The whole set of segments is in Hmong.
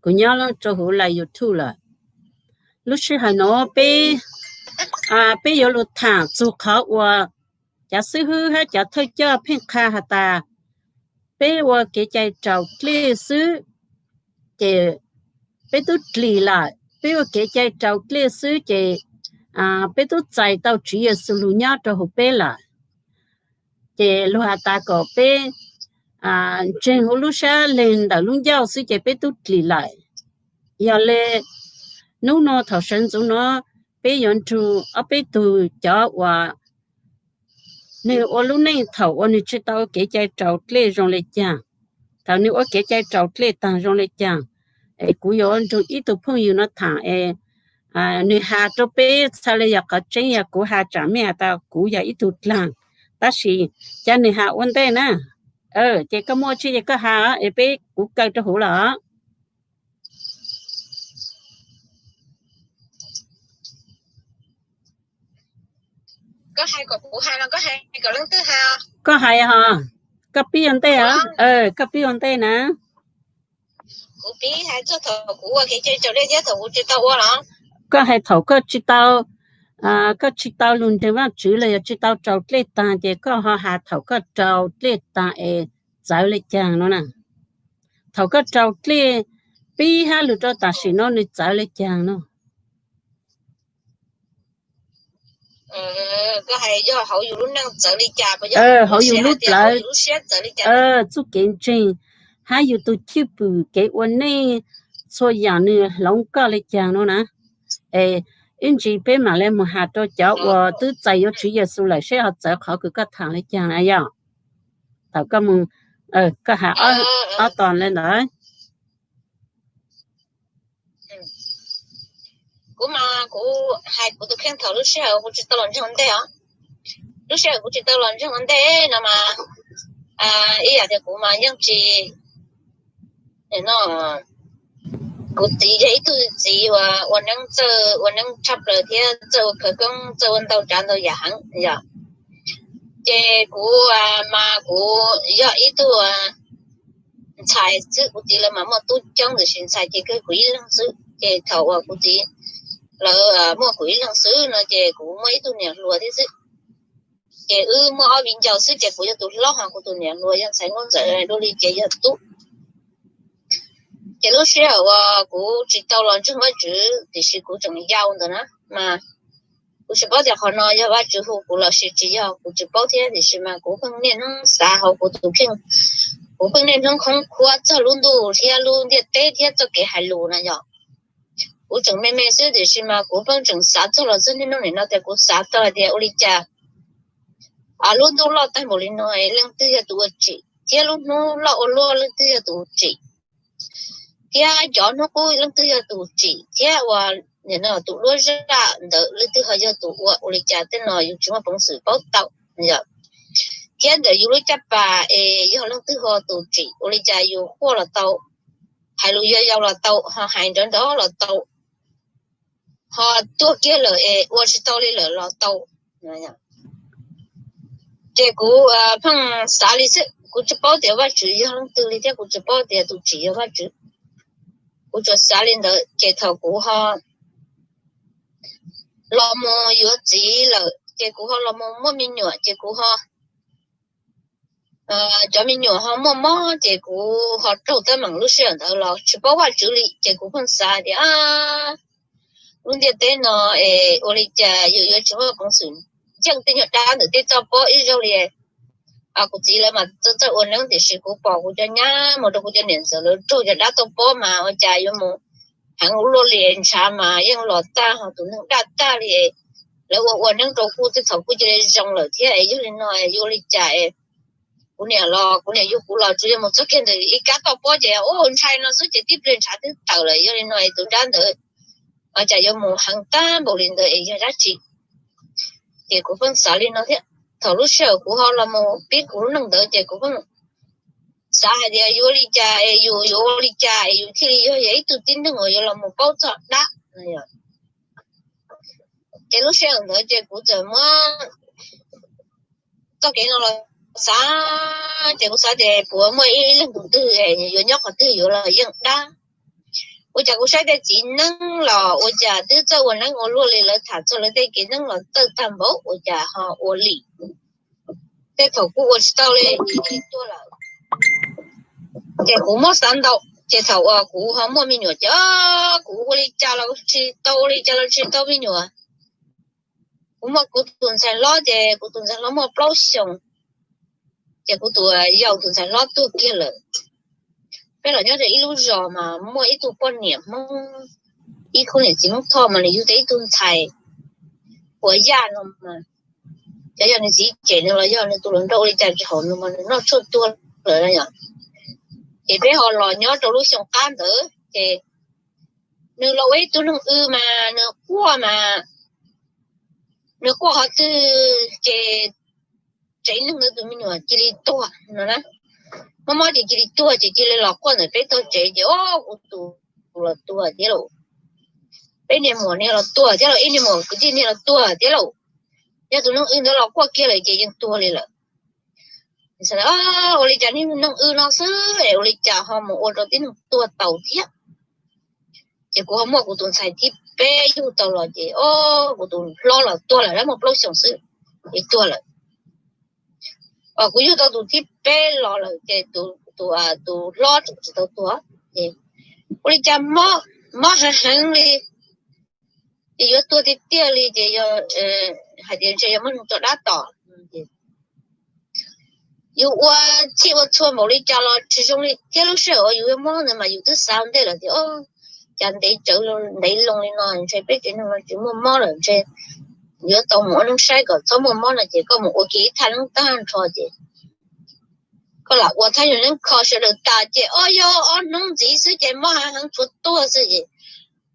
Kuv nyob rau hauv live YouTube lawm. Lub sij hawm no peb, peb yuav lug tham txug qhov uas cov xib hwb hab cov thawj coj pheej qha has tas peb ua kev cai raus dlej xwb ces peb tub dlim lawm. Peb ua kev cai raus dlej xwb ces peb tub txais tau Tswv Yexus lug nyob rau hauv peb lawm. Ces luag has tas kom peb ntseeg huv lub sab leeg ntawm lub ncauj xwb ces peb tub dlim lawm. Yog le, hnub no thaum sawv ntxuv no peb yuav nrug ob peb tug cov uas nwg ua lub neej thaum uas nwg tsi tau kev cai raus dlej zoo le caag, thaum nwg ua kev cai raus dlej taag zoo le caag. Es kuv yuav nrug ib tug phooj ywg no tham es nwg has rau peb txhaj le yog qhov tseeb, yog kuv has tsam mej has tas kuv yog ib tug dlaag, tab sis ca nwg has ua ntej na. Ces koj muaj tsi ces koj has es peb kuv kaw rau huv lawm. Koj hais hos, koj pib ua ntej, koj pib ua ntej na. Koj hais thaum koj tsi tau, koj tsi tau lug ntseeg Vaajtswv los yog tsi tau raus dlej taag ces koj ho has thaum koj raus dlej taag es txawv le caag no na. Thaum koj raus dlej pib hab lug rau tam sim no nwg txawv le caag no. Hauv yus lub plawv, txuj kev ntseeg hab yus tug cwj pwm kev ua neej txhua yaam nwg hloov koj le caag no na. Es ib ntsis peb mam le moog has rau cov uas twb txais yuav Tswv Yexus lawm seb ho txawv qhov kws koj tham le caag na yog. Thaum koj moog, koj has ob tog le ntawd. Kuv mas kuv hais kuv tus kheej thaum lub sij hawm kuv tsis tau los ntseeg ua ntej os. Lub sij hawm kuv tsis tau los ntseeg ua ntej no mas, ib yam tias kuv mas yeej tsis, no, kuv txiv yog ib tug txiv uas ua neeb txawj, ua neeb tshaj plaws thiab txawj ua khawv koob, txawj ua ntau tsav ntau yam heev yom. Ces kuv mas kuv yog ib tug ntxhais xwb, kuv txiv lawv mas muaj tub coob tiam sis ntxhais ces kawg kuv ib leeg xwb. Ces thaum uas kuv txiv lawv muaj kuv ib leeg xwb no ces kuv muaj ib tug niam hluas thiab xwb. Ces wb muaj ob viv ncaus xwb ces kuv yog tus hlob hos kuv tus niam hluas yog ntxhais nkauj ntxawm dua li ces yog tub. Ces lub sij hawm uas kuv tsis tau los ntseeg Vajtswv tiam sis kuv tseem yau ntawd na, mas kuv tsis paub tias qhov no yog Vajtswv hu kuv los sis tsis yog kuv tsis paub thiab, tiam sis mas kuv pheej niaj hnub xav hauv kuv tus kheej, kuv pheej niaj hnub khoob khuab txog lub ntuj thiab lub ntiaj teb thiab txoj kev hais lus na yom. Kuv tseem me me xwb tiam sis mas kuv pheej tseem xav txog los txog niaj hnub nim no tias kuv xav tau hais tias ua li cas lub ntuj loj tag npaum li no leej twg yog tus ua tsim, thiab lub hnub loj ua luaj leej twg yog tus tsim, thiab cov hnub qub leej twg yog tus tsim, thiab ua tus duab zaj ntawd leej twg ho yog tus ua, ua li cas tej no yus tsis muaj peev xwm paub tau. Thiab ntawm yus lub caj pas es yog leej twg ho tus tsim, ua li cas yus quaj los tau, hais lus yau yau los tau, ho hais nrov nrov los tau, ho tuag kiag lawm es ua tsis tau li lawm los tau. Ces kuv pheej xav li xwb, kuv tsis paub tias Vajtswv yog leej twg li thiab kuv tsis paub tias tus tsim yog Vajtswv. Kuv tsuas xav li ntawd ces thaum kuv ho los mus yuav txiv lawm ces kuv ho los mus muaj me nyuam ces kuv ho, cov me nyuam ho muaj mob ces kuv ho raug teeb meem lub sij hawm ntawd los tsis paub Vajtswv li ces kuv pheej xav tias lub ntiaj teb no es ua li cas yus yuav tsis muaj peev xwm yeej tej nyuag dab ntawm tej toj pob ib zaug li. Kuv txiv lawv mas txawj txawj ua neeb tiam sis kuv pom kuv cov nyab mus rau kuv cov niam ntxawm lawv raug cov dab toj pob mas ua cas yuav mus heev ua luaj li, ntshav mas yeej los tag ho tus neeg daj tag li. Lawv ua ua neeb rau kuj tej thaum kuj cia li zoo lawm thiab es yog li no yuav ua li cas es kuv niam los kuv niam yug kuv los tsuas yog mus txog kiag ntawm ib kab toj pob ces ua ntshai no xwb ces tib pliag ntshav twb tawm lawm. Yog li no es tus dab ntawd ua cas yuav mus heev tag npaum li ntawd es yog dab tsi? Ces kuv pheej xav li no thiab. Thaum lub sij hawm kuv ho los mus pib kuv lub neej ntawd ces kuv pheej xav hais tias yuav ua li cas es yus yuav ua li cas es yus thiaj li yog ib tug tib neeg uas yuav los mus paub txog dab. Ces lub sij hawm ntawd ces kuv txawm muab txoj kev no los xav, ces kuv xav tias puas muaj ib leej tus twg yuav nyob qhov twg yuav los yeej dab. Ua cas kuv saib tej txiv neeb los ua cas twb txawj ua neeb ua luaj li, lawv tham txog lawv tej kev neeb los txawj tag npaum, ua cas ho ua li. Tej thaum kuj ua tsis tau li, tuag lawm. Ces kuv muab xav ntau, ces thaum uas kuv ho muaj me nyuam ces kuv ua li cas los tsis tau, ua li cas los tsis tau me nyuam. Kuv muaj kuv tus ntxhais hlob, ces kuv tus ntxhais hlob muaj plaub xyoos, ces kuv tus yau tus ntxhais hlob tuag kiag lawm. Peb los nyob rau ib lub zos mas muaj ib tug poj niam Hmoob, ib khub niam txiv Hmoob Thoj mas nws yug tau ib tug ntxhais Huas Yaj no mas, cov yog nws txiv cem nws los yog nws tus hluas nraug ua li cas tsis haum nws mas nws noj tshuaj tuag lawm yom. Ces peb ho los nyob rau lub xyoo qab ntawd ces nws los ua ib tug neeg w mas nws quaj mas, nws quaj qhov twg ces tsev neeg ntawd tus me nyuam cia li tuag no na. Mob mob ces cia li tuag, ces cia li los quaj ntawm peb tog tsev ces o, kuv tus los tuag thiab lauj, peb niag muam niag los tuag thiab lauj, ib niag muam kwv tij niag los tuag thiab lauj. Yog tus neeg w ntawd los quaj kiag lawm ces yeej tuag li lawm. Ua li cas niag neeg w no xwb es ua li cas ho mus ua rau tib neeg tuag tau thiab. Ces kuv ho muaj kuv tus ntxhais thib peb yug tau los ces o, kuv tus hlob los tuag lawm, muaj plaub xyoos xwb ces tuag lawm. Kuv yug tau tus thib peb los lawm ces tus hlob tseem tsis tau tuag. Ces ua li cas mob heev heev li, ces yuav tuag tiag tiag li ces hais tias ntshe yog muaj neeg tso dab tom. Yus ua txhij ua txhua npaum li cas los tsis zoo li thiab, lub sij hawm uas yus yuav mob ntawd mas yus twb xav ntej lawm tias o, cas ntev tsawv ntev loo li no ntshe peb tsev neeg no tsis muaj mob lawm, ntshe yuav tau mus ua neeb saib kom txhob muaj mob no ces koj mus ua kiag ib thaj neeb tag nrho ces koj lam ua thaj neeb kho sawv daws tas ces o, yog ob hnub ntxiv xwb ces mob heev heev tshuav tuag xwb ces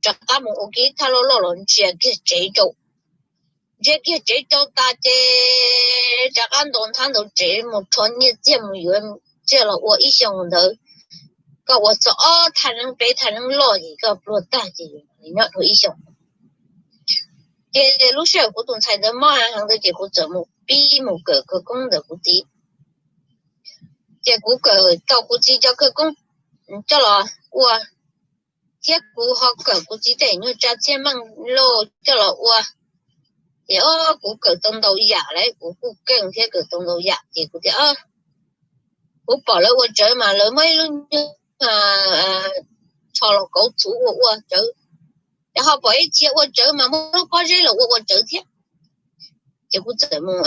rov qab mus ua kiag ib thaj loj loj los ntsia kiag tsev rau, ntsia kiag tsev rau tas ces rov qab ntaus nthab ntaus tsev mus rho nyiaj txiag mus yuav txiag los ua ib xyoos ntawd. Koj ua txog ob thaj neeb peb thaj neeb loj ces koj pluag tag ces nyob rau ib xyoos. Ces lub sij hawm kuv tus ntxhais ntawd mob heev ntawd ces kuv txawm mus pib mus kawm khawv koob ntawm kuv txiv. Ces kuv kawm tau kuv txiv cov khawv koob coj los ua, thiab kuv ho kawm kuv txiv tej nyuag tsa txhiaj meej lauj coj los ua. Ces o, kuv kawm tau ntau yam lawm, kuv kuj keej thiab kawm tau ntau yam ces kuv tias kuv pom lawv ua tsawv mas lawv muab ib lub nyuag tsho los kauv txhuv ua ua tsawv, ces ho pom ib txhia ua tsawv mas muab lub pob zeb los ua ua tsawv thiab. Ces kuv txawm mus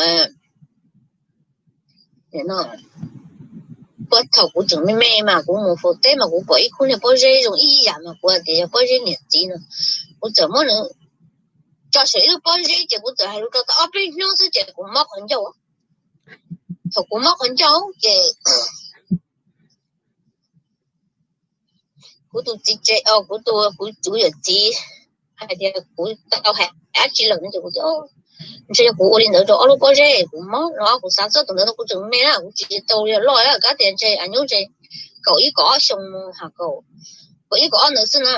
puag thaum kuv tseem me me mas kuv mus faus teb mas kuv pom ib khub niag pob zeb zoo ib yam mas kuv tias yog pob zeb niam txiv no. Kuv txawm muab nws tso saum ib lub pob zeb ces kuv txawm hais lus rau tau ob peb hnub xwb ces kuv mob qhov ncauj. Thaum kuv mob qhov ncauj ces kuv tus txiv tsev, kuv tus, kuv tus yawm txiv hais tias kuv tau hais dab tsi lawm no ces kuv tias ntshe yog kuv ua li ntawd rau ob lub pob zeb kuv mob no, kuv xav txog thaum ntawd no kuv tseem me na kuv tsis tau yog loj kab tias ntshe a nyuj ntshe kaum ib kaum ob xyoo, kaum ib kaum ob ntawd xwb na.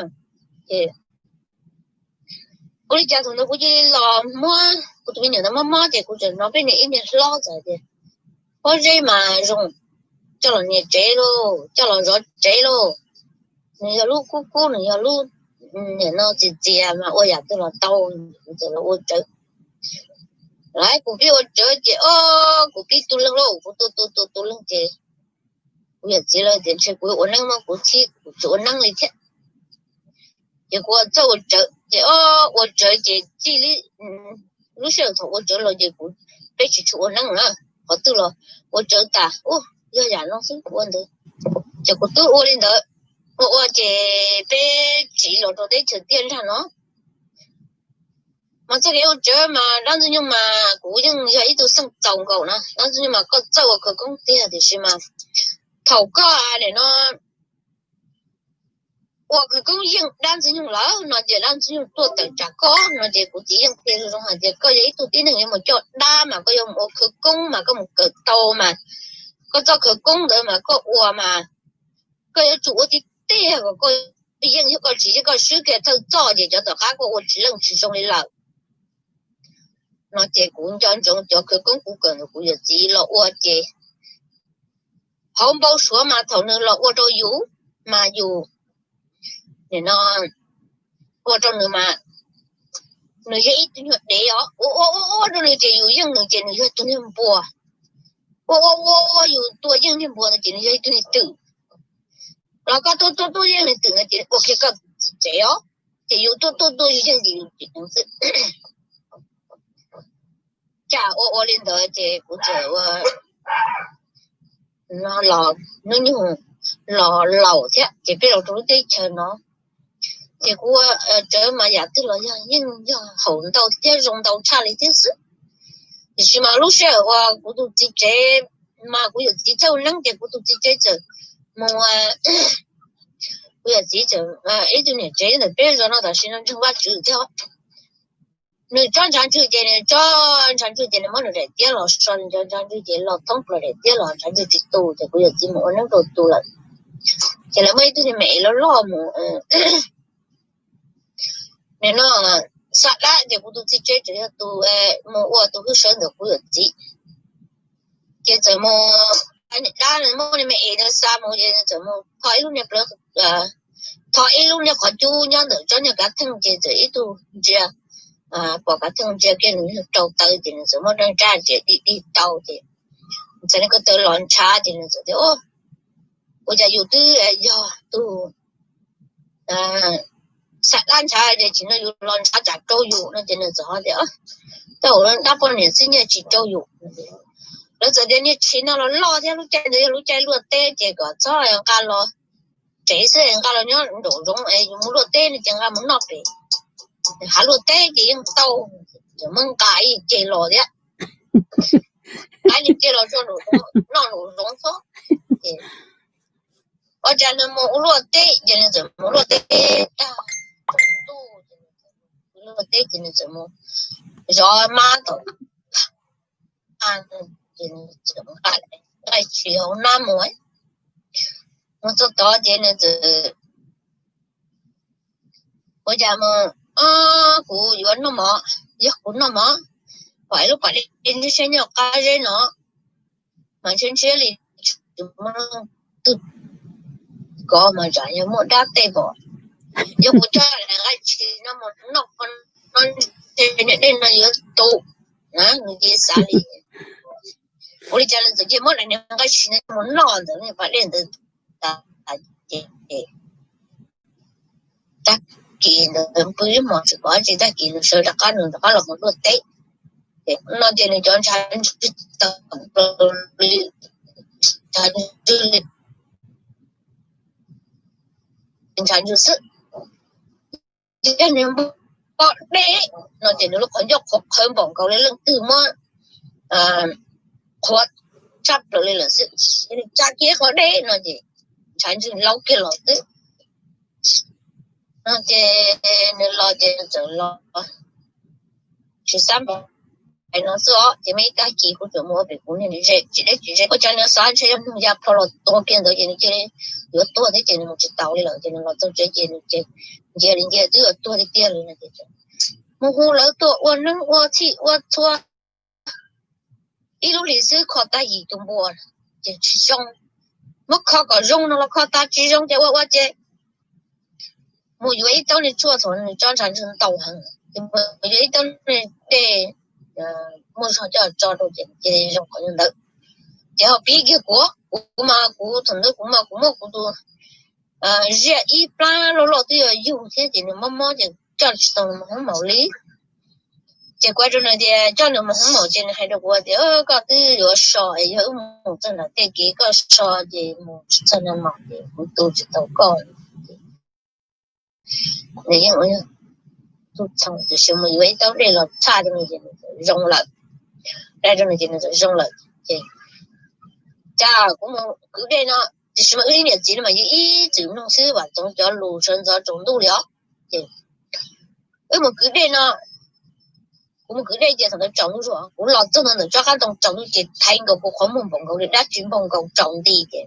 Ces ua li cas thaum ntawd kuv cia li los muab kuv tus me nyuam ntawd mob mob ces kuv tseem hnov peb niam ib niag hlob txawm tias pob zeb mas zoo, coj los nias tsev lauj, coj los zov tsev lauj. Nws yog lub kub kub, nws yog lub niam no txias txias mas ua yam twg los tau. Kuv txawm los ua tsawv. Lawv kuv pib ua tsawv ces o, kuv pib tu leej lauj, kuv tu tu tu tu leej ces kuv yawm txiv lawv tias ntshe kuv ua neeb muab kuv txhib kuv tsis ua neeb li thiab. Ces kuv txawj ua tsawv ces o, ua tsawv ces txij li lub sij hawm thaum ua tsawv los ces kuv, peb tsis tshua ua neeb na, qhov twg los ua tsawv tas u, yog yam no xwb kuv ua ntawd. Ces kuv twb ua li ntawd, ua ua ces peb tsiv los rau teb chaws tiaj nrag no. Mas txoj kev ua tsawv mas dab ntxwg nyoog mas kuv yeej yog ib tug xeej txaus nkaus na, dab ntxwg nyoog mas koj txawj ua khawv koob tiag tiam sis mas thaum koj nim no ua khawv koob yeej dab ntxwg nyoog lawm no ces dab ntxwg nyoog tuaj tawm tsam koj no ces kuv txiv yeej qhia zoo zoo hais tias koj yog ib tug tib neeg yuav mus coj dab mas koj yuav mus ua khawv koob mas koj mus kawm tau mas koj txoj khawv koob ntawd mas koj ua mas koj yuav tsum ua tiag tiag kom koj yeej, yog koj tsis yeej koj swb kiag thawj txoj ces cov tom qab koj ua tsis leej tsis zoo li lawm. No ces kuv nco ntsoov cov khawv koob kuv kawm ntawm kuv yawm txiv los ua ces qhov npau suav mas thaum nws los ua rau yus mas yus, nim no ua rau nws mas nws yog ib tug nyuag dev os, ua ua ua ua rau nws ces yus yeej nws ces nws yog ib tug niag npua. Ua ua ua ua yus tua yeej niag npua no ces nws yog ib tug niag twm. Los koj tuaj tuaj tuaj yeej niag twm no ces ua kiag koj txiv tsev os. Ces yus tuaj tuaj tuaj yus yeej ces yus txiv xwb. Cas ua ua li ntawd ces kuv txawm ua no los hnub nyoog los laus thiab ces peb los rau lub teb chaws no ces kuv ua tsawv mas yam twg los yog yeej yog haum ntau thiab zoo ntau tshaj li thiab xwb. Tiam sis mas lub sij hawm uas kuv tus txiv tsev mas kuv yawm txiv thawj neeb ces kuv tus txiv tsev txawm mus, kuv yawm txiv txawm ib tug niam tsev ntawm peb zos no tam sim no ntseeg Vajtswv thiab. Nws tsob ntshav ntswg ces nws tsob ntshav ntswg ces nws muab nws daim tiab los so, nws tsob ntshav ntswg ces los thoob plaws daim tiab los ntshav ntswg tsis tu ces kuv yawm txiv mus ua neeb rau tu lawm. Ces lawv muaj ib tug niag me es loj loj mus, nim no xa dab ces kuv tus txiv tsev tseem yog tus mus ua tus hwj sawv ntawm kuv yawm txiv. Ces txawm mus, niam dab muab niag me es ntawd xa mus ces txawm mus tho ib lub niag plawv, tho ib lub niag qhov cub nyob ntawm tsob niag kav theej ces txawm ib tug ntsia, pom kav theej ntsia kiag nws rau taw ces nws txawm muab rab ntsa ntsia dig dig tau ces txawm niag ko taw los ntshav ces nws txawm tias, ua cas yus twb yog tus xa dab ntshav ces tsis no yus los ntshav tsam rau yus no ces nws txawm hais tias, tej zaum dab poj niam xwb nyiaj tsis rau yus. Lawv txawm tias niag tshis no los loj thiab lub caij ntawd yog lub caij luaj teb ces kom txhob nqa los tsev xwb, nqa los nyob nraum zoov es yus mus luaj teb no ces nqa mus noj pem hav luaj teb ces yeej tau, ces muab nqa ib ce los thiab. Nqa ib ce los tso noj nraum zoov xwb. Ua cas nws mus ua luaj teb ces nws txawm mus luaj teb tag ntuj, luaj teb ces nws txawm mus zov mab tom, ces nws txawm nqa nqaij tshis hauv hnab mus. Mus txog tod ces nws txawm, ua cas mus, kuv yuav noj mov, yog kuv noj mov, pom ib lub pas dej ntshiab nyob qab zeb no, mas ntshiab ntshiab li, twb kov mas tsam yog muaj dab tej pom. Yog kuv coj nqaij tshis no mus noj, niam dej no yuav tu, nws cia xav li. Ua li cas nws txawm cia muab daim niag nqaij tshis no mus noj ntawm niag pas dej ntawd tas ces tag kis ntawd pw ib hmos tsis pom dab tsi, tag kis nws sawv rov qab, nws rov qab los mus luaj teb. Ces no ces nws cov ntshav ntswg tawm plaws li, ntshav ntswg li, ntshav ntswg xwb. Ces nws npoj dej no ces nws lub qhov ncauj qhuav qhawv npaum nkaus li leej twg muab qhuav tshaj plaws li lawm xwb. Ces nws tsa kiag qhov dej no ces ntshav ntswg laub kiag los xwb. No ces nws los ces nws txawm los tsis xav npaj no xwb os. Ces muaj ib tag kis kuv txawm mus ua pem kuv niag ze, tsis deb tsis ze, ua cas nws xav ntshe yog noog ya plho los tuag kiag ntawd ces nws cia li yuav tuag thiab ces nws mus tsis taus li lawm. Ces nws los txog tsev ces nws cia li ncia li twb yuav tuag tiag tiag li no ces mus hu lawv tuaj ua neeb ua txhij ua txhua ib lub hlis xwb kho tag yim tus npua ces tsis zoo. Muab kho kom zoo no los kho tag tsis zoo ces ua ua ces mus yuav ib taub niag tshuaj thaum nws tsob ntshav ntswg ntau heev, ces mus yuav ib taub niag dej muaj zog coj tso rau ces cia li zoo qhov ntawd. Ces ho pib kiag kuv, kuv mas kuv thaum ntawd kuv mas kuv muab kuv tus ziaj ib plab loj loj twb yuav yug thiab ces nws mob mob ces coj tsis tau mus hoob maum li. Ces kuv hais rau nws tias coj nws mus hoob maum ces nws hais rau kuv tias koj twb yuav so es yog wb mus txog nram tej kev koj so ces mus tsis txog nag maum ces kuv tu tsis tau koj. Nws yeej ua tub txhaum tiam sis mus yuav ib taub dej los tshaj rau nws ces nws txawm zoo lawm. Dai rau nws ces nws txawm zoo lawm. Ces cas kuv mus kwv dej no, tiam sis mas wb ib niam txiv no mas yeej ib txwm mloog xwb vam txoov cov lus sawv ntxov tsaus ntuj li os. Ces wb mus kwv dej no, kuv mus kwv dej ces thaum ntawd tsaus ntuj zuag, kuv los txog ntawm tsob qab ntoo tsaus ntuj ces thaiv nkaus kuv qhov muag npaum nkaus li dab tsi npaug nkaus tsaus nti ces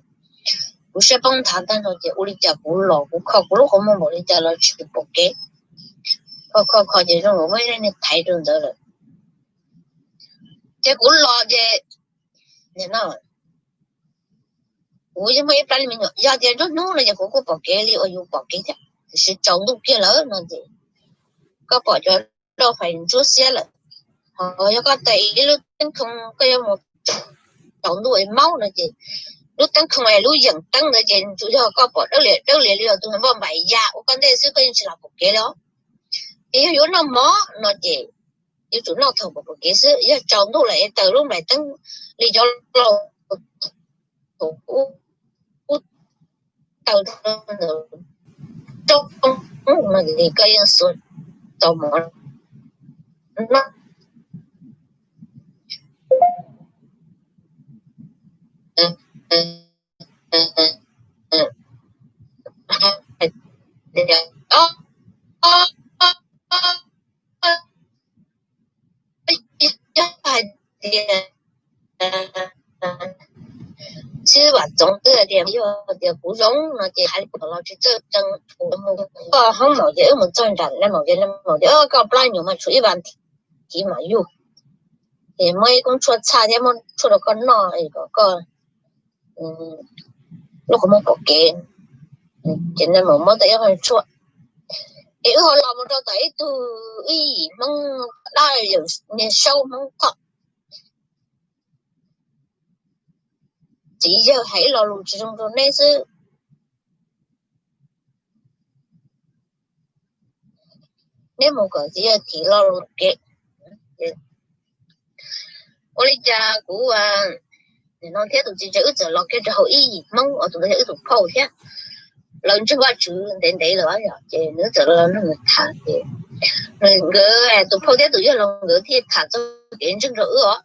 kuv siab poob nthav tag nrho ces ua li cas kuv los kuv kho kuv lub qhov muag npaum li cas los tsis pom kev. Kho kho kho ces zoo nkaus muaj ib niag thaiv rau ntawd lawm. Ces kuv los ces no kuv yeej muaj ib plab li me nyuam, yog tias nruab hnub no ces kuv kuj pom kev li uas yus pom kev thiab, tiam sis tsaus ntuj kiag lawm no ces koj pom cov lauj fais ntsuab xiab lawm. Ho yog koj tes ib lub teeb khoo koj yuav mus tsaus ntuj es maub no ces lub teeb khoo es lub yeem teeb ntawd ces tsuas yog koj pom dawb lias dawb lias li los tus npoj npaim ya ua koj ntej xwb, koj yeej tsis lam pom kev li os. Ces yog yuav noj mov no ces yuav tsum noj thaum pom kev xwb, yog tsaus ntuj lawm es taws lub nplaim teeb li cov laus ub taws rau ntawm rooj no ces koj yeej xuas tau mov noj. Xib Vam Txoov twb tias yog tias kuv zoo no ces hais li los tsis txawj tsees, koj hoob maum ces wb mus txog nram na maum ces na maum tias koj plab nyuam mas tshuav ib vas thiv mam yug, es muab ib koob tshuaj txhaj thiab muab tshuaj rau koj noj kom koj lub qhov muag pom kev. Ces na maum muab tau ib qho tshuaj es wb ho los mus rau tom ib tug ib yim Hmoob dab yawm niag Saub Hmoob Thoj. Txiv yawg hais ib lo lus tsis zoo rau neb xwb. Neb mus kom txiv yawg thim lo lus kev. Ua li cas kuv no thiab tus txiv tsev wb txawm los kiag rau hauv ib yim Hmoob uas tus ntawd yog wb tus phauj thiab, lawv ntseeg Vajtswv ntev ntev lawm ces nws txawm los nrog nws tham ces nkawd tus phauj thiab tus yawg laus nkawd thiaj tham txog kev ntseeg rau wb os.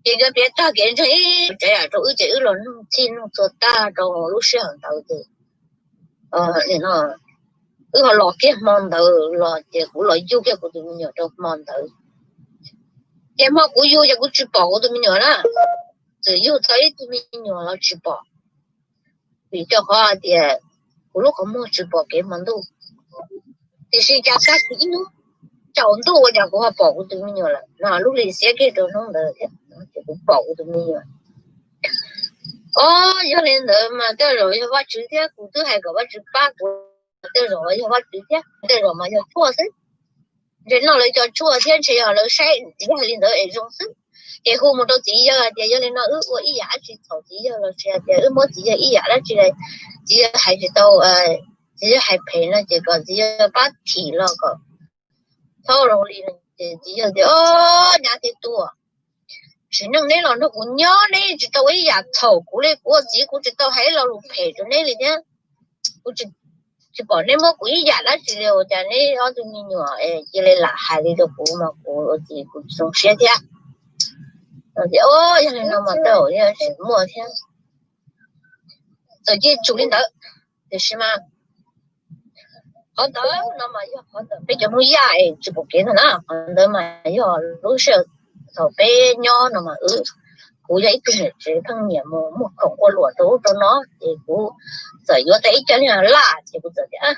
Ces nkawd piav txog kev ntseeg ib tsav yam rau wb ces wb los nug txhij nug txhua tag rau lub sij hawm ntawd ces wb ho los kiag hmo ntawd los ces kuv los yug kiag kuv tus me nyuam rau hmo ntawd. Ces hmo kuv yug ces kuv tsis pom kuv tus me nyuam na, txawm yug tau ib tug me nyuam los tsis pom, vim rau qhov hais tias kuv lub qhov muag tsis pom kev hmo ntuj. Tiam sis cas tag kis ib hnub tsaus ntuj ua cas kuv ho pom kuv tus me nyuam lawm no, lub hli xiab kiag rau hnub ntawd thiab ces kuv pom kuv tus me nyuam. Os, yog li ntawd mas tej zaum yog Vajtswv thiab, kuv twb hais kom Vajtswv pab kuv, tej zaum yog Vajtswv thiab, tej zaum mas yog tshuaj xwb. Ntshe noj lawv cov tshuaj thiab ntshe yog lawv saib yog li ntawd es zoo xwb. Ces hu mus rau txiv yawg hais tias yog li no wb ua ib yam dab tsi txhaum txiv yawg los sis hais tias wb muab txiv yawg ib yam dab tsi, txiv yawg hais tsis tau, txiv yawg hais phem no ces kom txiv yawg pab thim los kom txhob zoo li no. Ces txiv yawg tias, o, nyab thiab tub, sim neej neb los nrog kuv nyob neb tsis tau ua ib yam txhaum kuv li, kuv ua txiv kuv tsis tau hais ib lo lus phem rau neb li thiab. Kuv tsis pom neb muab kuv ib yam dab tsi li, ua cas neb ob tug me nyuam cia li lam hais li rau kuv mas kuv ua txiv kuv tsis zoo siab thiab. Yog li no mas tej zaum yeej tsis muaj thiab. Txawm cia tsum li ntawd, tiam sis mas qhov ntawd no mas yog qhov ntawm peb cov Hmoob Yaj es tsis pom kev ntag na. Qhov ntawd mas yog lub sij hawm thaum peb nyob no mas wb, kuv yog ib tug niam tsev pheej nyiam mus muag khoom ua luam rau ub rau no ces kuv txawm yuav tau ib co niag laj ces kuv txawm tias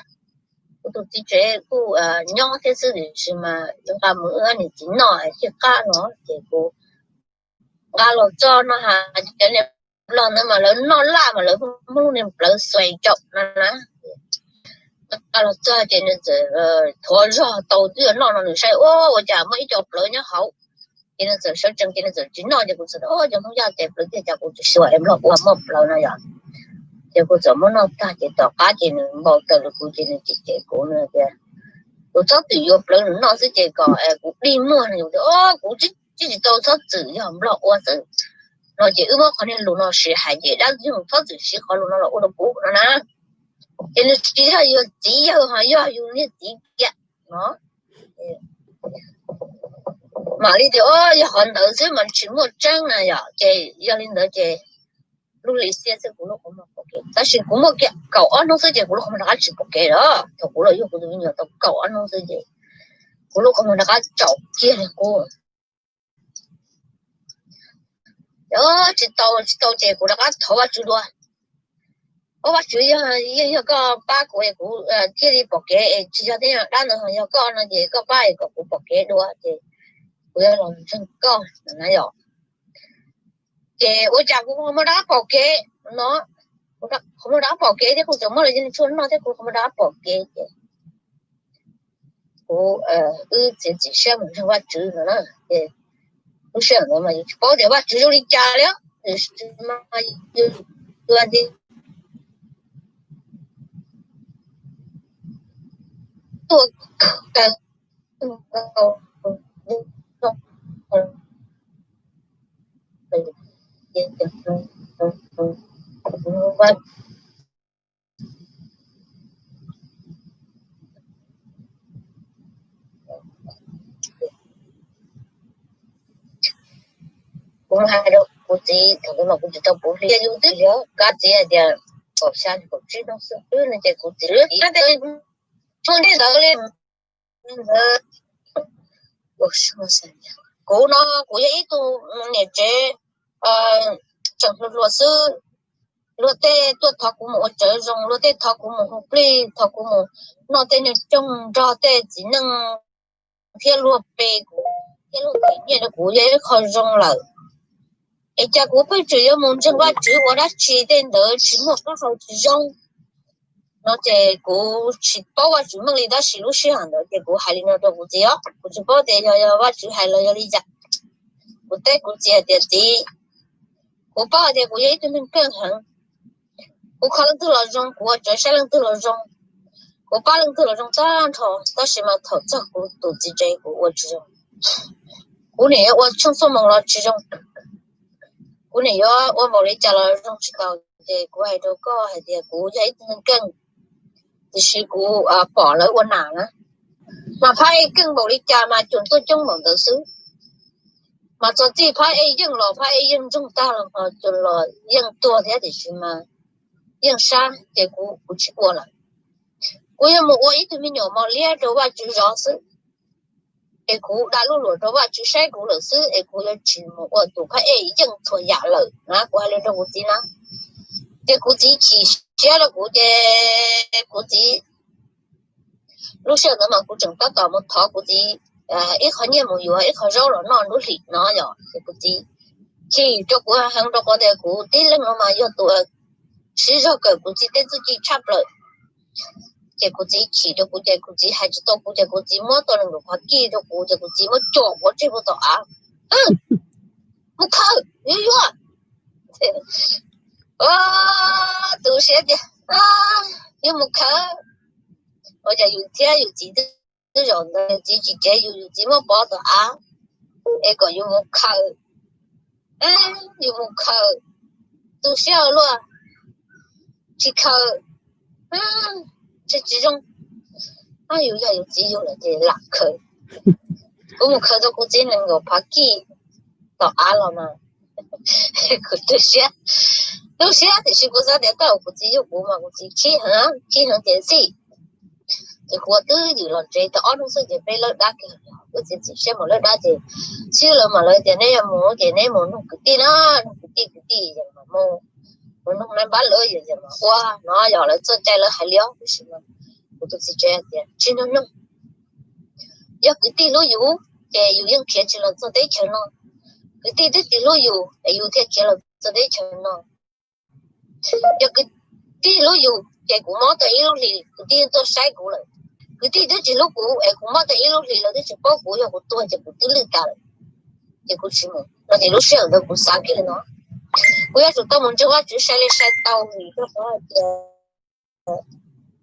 kuv tus txiv tsev kuj nyob thiab xwb tiam sis mas yuav nqa mus wb niam txiv noj thiaj qab no ces kuv nqa los txog no has cov niag Nplog ntawd mas lawv noj laj mas lawv muab niag plawv xuais caum no na. Nqa los txog ces nws txawm thuav zog tau twb yuav noj no nws saib ua cas muaj ib co plawv nyob hauv. Ces nws txawm sawv tsees ces nws txawm tsis noj ces kuv txawm tias cov Hmoob Yaj tes plawv tiag cas kuv tsis xyuas es Nplog ua muaj plawv no yom. Ces kuv txawm muab noj tag ces tom qab ces nws npau taws rau kuv ces nws cem cem kuv, nws tias kuv txhob txwm yuav plawv nws noj xwb ces kom kuv dig muag no. Kuv tias o kuv tsis tsis tau txhob txwm, yog Nplog ua xwb no ces wb muab qhov niag lus no siv hais ces dab ntxwg txhob txwm siv qhov lus no los ua rau kuv no na. Ces nws tsis yog yus txiv yawg ho yog yus niag txiv kiag no. Mam li tias o yog qhov ntawd xwb mas tsis muaj tseeb na yom. Ces yog li ntawd ces lub hli xiab xwb kuv lub qhov muag pom kev, tab sis kuv muaj kiag kaum ob hnub xwb ces kuv lub qhov muag rov qab tsis pom kev lawm. Thaum kuv los yug kuv tus me nyuam tau kaum ob hnub xwb ces kuv lub qhov muag rov qab tsaus kiag li qub. Tsis tau tsis tau ces kuv rov qab thov Vajtswv dua. Au Vajtswv, yog koj pab kuv es kuv thiaj li pom kev, tsis yog tej dab ntawd, yog koj no ces koj pab es kom kuv pom kev dua ces kuv yuav los ntseeg koj na yom. Ces ua cas kuv ho muaj dab pom kev no, qhov muag rov qab pom kev thiab, kuv tseem muab los cia nws tshuaj noj thiab, kuv qhov muag rov qab pom kev ces kuv, wb txiav txim siab mus ntseeg Vajtswv no na. Ces lub sij hawm ntawd mas yus tsis paub tias Vajtswv zoo li cas li, yus tuaj Kuv hais rau kuv txiv thaum ntawd mas kuv tsis tau puv hli, yus twb liam kab txiv hais tias kaum xya kaum tsib hnub xwb xwb no ces kuv txiv, tshuaj ntej ntawd li, kuv no kuv yog ib tug niam tsev tseem hluas hluas xwb, luag tej tuaj thov kuv mus ua tsawv zoo, luag tej thov kuv mus hu plig, thov kuv mus noj tej neeg coog nrog tej txiv neej thiab luag pe kuv thiab luag them nyiaj rau kuv yog ib qho zoo lawm. Es cas kuv pheej tseem yuav mus ntseeg Vajtswv ua dab tsi, tej ntawd tsis muaj qab hau tsis zoo no ces kuv tsis paub Vajtswv meej li, tab sis lub sij hawm ntawd ces kuv hais li no rau kuv txiv os, kuv tsis paub tias yog, yog Vajtswv hais los yog li cas. Kuv teb kuv txiv hais tias, txiv, kuv paub hais tias kuv yog ib tug neeg keej heev, kuv kho leej twg los zoo, kuv ua tsawv saib leej twg los zoo, kuv pab leej twg los zoo tag nrho, tab sis mas thaum txog kuv tus txiv tsev kuv ua tsis zoo. Kuv nim yuav ua tsheej xuaj moos los tsis zoo, kuv nim yuav ua npaum li cas los zoo tsis tau. Ces kuv hais rau koj hais tias kuv yog ib tug neeg keej, tiam sis kuv pom lawv ua nam na, mas phab ej keej npaum li cas mas cuag tuaj coob npaum ntawd xwb. Mas txog txij phab ej yeej los phab ej yeej ntsoog tag los, cuag los yeej tuag thiab, tiam sis mas yeej sab ces kuv, kuv tsis ua lawm. Kuv yuav mus ua ib tug me nyuam mos liab rau Vajtswv zov xwb, es kuv da lub luam rau Vajtswv saib kuv lawm xwb, es kuv yuav tsis mus ua tus phab ej yeej txhua yam lawm na, kuv hais li rau kuv txiv na. Ces kuv txiv chim siab rau kuv ces kuv txiv, lub sij hawm ntawd mas kuv tseem tab tom mus thov kuv txiv ib qho nyiaj mus yuav ib qho zaub los noj lub hlis no yom, ces kuv txiv chim rau kuv heev rau qhov tias kuv tib leeg no mas yog tus siv zog kawm kuv txiv tej txuj ci tshaj plaws. Ces kuv txiv chim rau kuv ces kuv txiv hais tsis tau kuv ces kuv txiv muab tau nees nkaum phav kij rau kuv ces kuv txiv muab cuam kuv tseg puag tom av. Mus khaws, yuav yuav. Tus siab tias yuav mus khaws, ua cas yus thiab yus txiv twb zaum ntawd, yus txiv tsis tsev yus, yus txiv muab pov tom av, es kom yus mus khaws, yus mus khaws, tu siab ua luaj, tsis khaws, tsis, tsis zoo. Yus yog yus txiv yus lawm ces lam khaws. Kuv mus khaws tau kuv txiv nees nkaum phav kij tom av los mas kuv tu siab, tu siab tiam sis kuv xav tias tau kuv txiv yug kuv mas kuv txiv khib heev, khib heev ces txij. Ces kuv twb ywm los tsev tau ob hnub xwb ces peb lawb dab kiag, wb txiav txim siab mus lawb dab ces xib lawv mas lawv tias neb yuav mus ces neb mus nug kwv tij na, nug kwv tij, kwv tij yog mas mus, mus nug na npab lawv yog, yog mas ua no yog lawv txoj cai lawv hais li os, tiam sis mas kuv tus txiv tsev tias tsis nug nug. Yog kwv tij hlub yus ces yus yeej khiav tsis los txog teb chaws no. Kwv tij twb tsis hlub yus es yus thiaj khiav los txog teb chaws no. Yog kwv tij hlub yus ces kuv mob tau ib lub hlis kwv tij yeej tuaj saib kuv lawm. Kwv tij twb tsis hlub kuv es kuv mob tau ib lub hlis lawv twb tsis paub kuv, yog kuv tuag ces kuv twb lwj tas lawm, ces kuv tsis mus no. Ces lub sij hawm ntawd kuv xav kiag li no, kuv yuav tsum tau mus ntseeg Vajtswv sai li sai tau vim rau qhov hais tias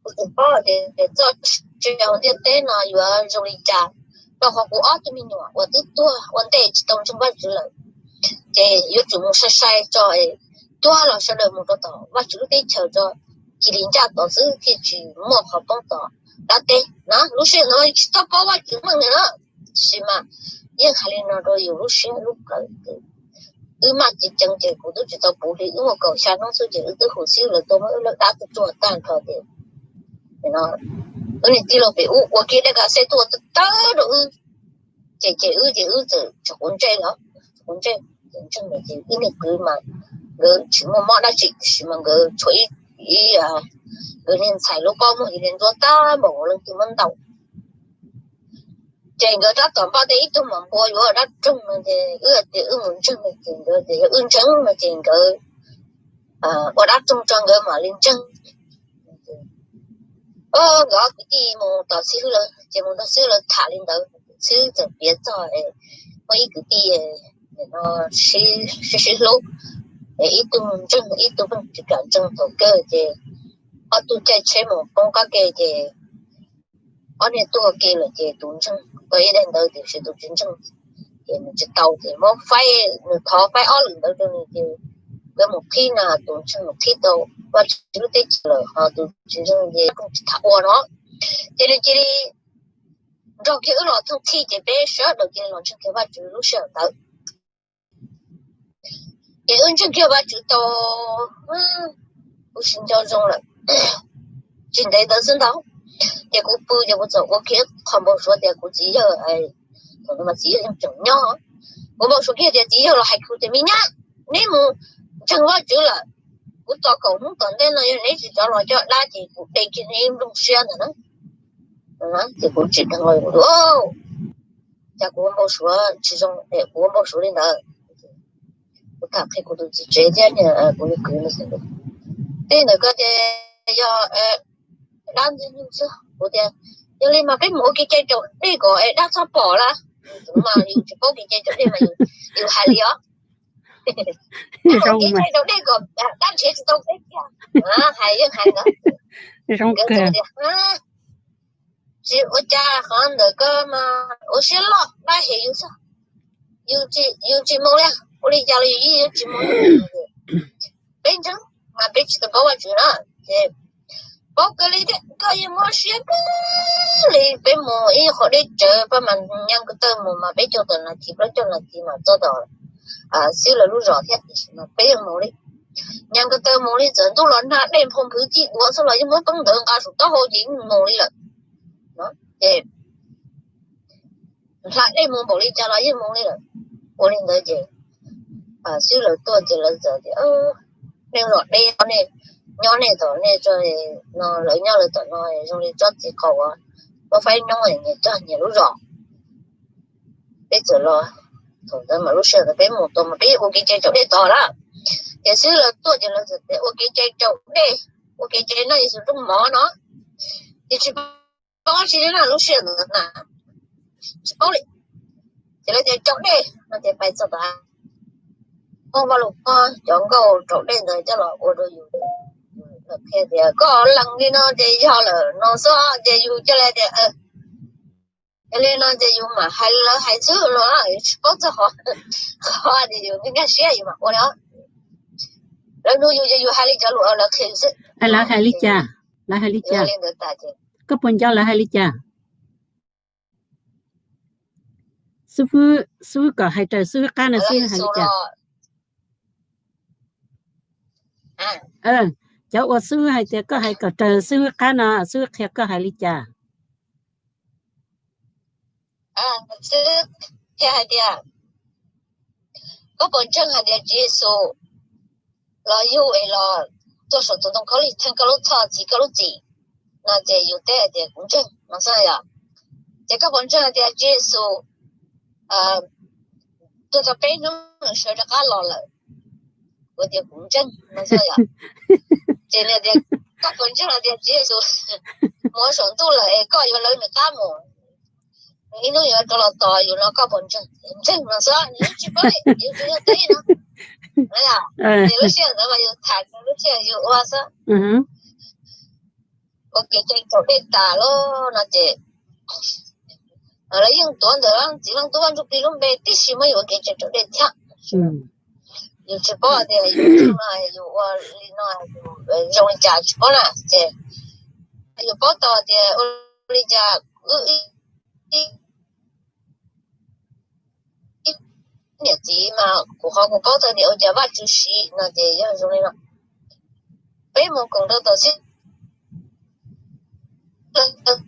kuv tsis paub tias txoj sia hauv ntiaj teb no yuav zoo li cas, rau qhov kuv ob tug me nyuam uas twb tuag ua ntej tsis tau ntseeg Vajtswv lawm. Ces yuav tsum mus sai sai tso, tuag los sawv daws mus rau tom Vajtswv lub teb chaws tso, cia li ncaj tod xwb thiaj tsis muaj qhov poob tom dab teb na. Lub sij hawm no tsis tau paub Vajtswv meej li na, tiam sis mas yeej hais li no rau yus lub siab lub plawv. Wb maj ceev ceev ces kuv twb tsis tau puv hli, wb muaj kaum xya hnub xwb ces wb twb hu xib lawv tuaj muab wb lawb dab tuaj tsuag tag nrho ces wb niag tij laug pem ub ua kiag dej ka xej tuaj tawg rau wb. Ces ces wb ces wb txawm tsis quav ntsej los, tsis quav ntsej. Ces ntseeg ces wb niag kwv mas nkawd tsis muaj mob dab tsi tiam sis mas nkawd tshuav ib, ib, nkawd niag ntxhais lub pob muag cia li ntxuav tag npaum leej twg muab ntaus. Ces nkawd tab tom npaj tej ib tug mam npua yuav dab roog no ces wb tias wb mus ntseeg no ces nkawd tias yog wb ntseeg no ces nkawd ua dab roog rau nkawd mam li ntseeg. Nkawd ob kwv tij mus tom xib hwb lawv, ces mus nrog xib hwb lawv tham li ntawd, xib hwb txawm piav txog muaj ib kwv tij sib sib hlub, ib tug ntseeg ib tug pheej tsis kam ntseeg thaum kawg ces ob tug caij tsheb mus poob qab ke ces ob niag tuag ke lawm ces tus ntseeg tau ib daim ntawv tiam sis tus tsis ntseeg ces nws tsis tau ces muab faib, nws thov faib ob lwm ntawv rau nws ces nkawd mus qhib na, tus ntseeg mus qhib tau Vajtswv lub teb chaws lawm ho tus tsis ntseeg ces pheej tsis tham ua no. Ces nws cia li nrog kiag wb los thooj txhij ces peb sawv daws cia li los ntseeg kiag Vajtswv lub sij hawm ntawd. Ces wb ntseeg kiag Vajtswv tau, wb sib nco zoo lawm, tsis ntev ntawd xwb ntag. Ces kuv pw ces kuv txawm ua kiag qhov npau suav tias kuv txiv yawg, thaum ntawd mas txiv yawg yeej tseem nyob, kuv npau suav kiag tias txiv yawg los hais kuv tias me nyab, neb mus ntseeg Vajtswv lawm, kuv tos kaum hnub tom ntej no yog neb tsis rov los coj dab ces kuv de kiag neb nplooj siab ntawd na. Ces kuv tsim dheev los, cas kuv npau suav tsis zoo, kuv npau suav li ntawd. Kuv tham qhia kuv tus txiv tsev thiab kuv tus kwv no xwb. Tej ntawd koj tias yog dab ntxwg nyoog xwb. Kuv tias yog li mas peb mus ua kev cai raus dej kom dab txhob pom lawm. Mas yus tsis paub kev cai raus dej mas yus hais li os. Ua kev cai raus dej kom dab nrhiav tsis tau peb kiag. Hais yeej hais ntawd. Tsis ua cas, qhov ntawd koj mas ua siab loj dab hem yus xwb. Yus tsis mus li, ua li cas los yus yeej yuav tsis mus li. Peb ntseeg mas peb tsis tau paub Vajtswv na, ces paub kawg li thiab, koj yeej muab siab kawg li. Peb mus ib qho deb tsawv, peb mas nyaj ko taw mus mas peb caug tawm nas this, plaub caug nas this mas txog tom xib lawv lub zos thiab, tiam sis mas peb yeej mus li. Nyaj ko taw mus li, txawm ntuj los nag dej nphoo nphwv txij duav xwb los yeej muab peeb ntawv nqa saum taub hau ces yeej mus li lawm. Ces hla dej mus npaum li cas los yeej mus li lawm. Ua li ntawd ces xib lawv tuaj ces lawv txawm tias, nej zos deb, nej nyob nej tom nej no, lawv nyob lawv tom no zoo li tsob txiv qaub uas muab faib noob nyias cog nyias lub zos. Peb txawm los, thaum ntawd mas lub sij hawm peb mus tod mas peb ua kev cai raus dej tod lawm. Ces xib lawv tuaj ces lawv txawm tias ua kev cai raus dej, ua kev cai noj Yexus rooj mov no. Ces tsis paub tsi li na, lub sij hawm ntawd na tsis paub li. Ces lawv tias raus dej no ces pais txog tod, muab Vaj Lug Kub cov nkauj raus dej ntawd coj los ua rau yus. Lawv qhia tias koj lees li no ces yog lawm no xwb, ces yus cia li tias yog li no ces yus mam hais li lawv hais xwb no, yus tsis paub txog qhov, qhov tias yus nkag siab yus mam ua li. Lawv nug yus ces yus hais li cov lus lawv qhia yus xwb. Lawv hais li cas? Lawv hais li cas? Koj puas nco lawv hais li cas? Xib fwb, xib fwb kom hais raws xib fwb qab no xib fwb hais li cas? Cov uas xib fwb hais tias koj hais kom raws xib fwb qab no, xib fwb qhia koj hais li cas? Xib fwb qhia hais tias koj puas ntseeg hais tias Tswv Yexus los yug es los tuag saum tus ntoo khaub lig theej koj lub txhoj txhiv koj lub txim no ces yus teb hais tias kuv ntseeg no xwb yom. Ces koj puas ntseeg hais tias Tswv Yexus tuag tau peb hnub nws sawv rov qab los lawm? Kuv tias kuv ntseeg no xwb yom. Ces nws tias koj puas ntseeg hais tias Tswv Yexus mus ua saum ntuj lawm es koj yuav lawv nws qab mus, ib hnub yuav rov los tos yus no koj puas ntseeg? Ntseeg no xwb, yus tsis paub, yus tsis yog teb no. Ces lub sij hawm ntawd mas yus tham lub sij hawm yus ua xwb. Ua kev cai raus dej tas lawm no ces lawv yeej tuav ntawm Leej Txiv Leej Tub Vaj Ntsuj Plig lub npe tib si muab yus ua kev cai raus dej thiab. Yus tsis paub tias yus no yus ua li no yus zoo li cas tsis paub na, ces yus paub tau tias ua li cas wb ib niam txiv mas kuv qhov kuv paub tau tias ua cas Vajtswv siv no ces yog zoo li no. Peb mus koom rau tom xib xwb,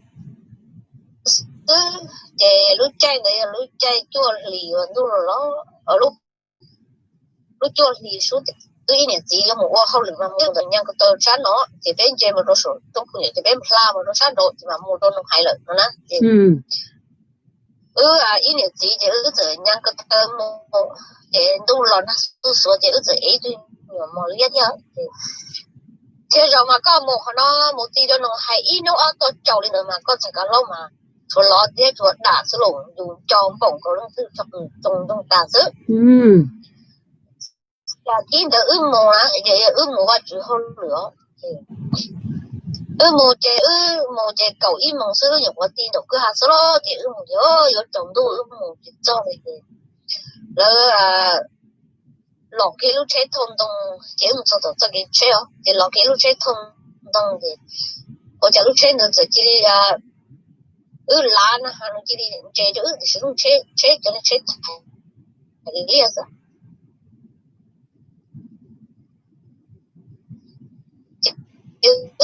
ces lub caij ntawd yog lub caij cuaj hlis uas ntuj los, lub cuaj hlis xwb, wb ib niam txiv yuav mus ua hauj lwm mas mus ntawm Nyaj Ko Taw sab no, ces peb nce mus rau saum roob Phu Nyem ces peb hla mus rau sab nraud ces mam mus rau Noo Hais lawm no na. Ces wb ib niam txiv ces wb txawm Nyaj Ko Taw mus, ces ntuj los nag xuj xuav ces wb txawm ev ib tug nyuam mos liab thiab. Thiab zaum mas koj mus qhov no, mus ti rau no hais ib hnub ob tuaj caum li ntawd mas koj txhais ko hlob mas tshuav lov thiab tshuav dam xwb los yus nco npaum nkaus leej twg tso qws tsoo ntoo tas xwb. Cas tib ntawd wb mus na, ces wb mus Vajtswv hauj lwm os. Wb mus ces wb mus ces kaum ib moos xwb, nyuam qhuav ti nraum kwj ha xwb los ces wb mus ces yuav tsaus ntuj wb mus tsis txog li ces lawv los kiag lub tsheb thauj ntoo, ces wb mus txog tom txoj kev tsheb os, ces los kiag lub tsheb thauj ntoo ces ua cas lub tsheb ntawd txawm cia li, wb lav na ha nws cia li ntses rau wb tiam sis lub tsheb cov tsheb thaiv liaj xwb. Ua,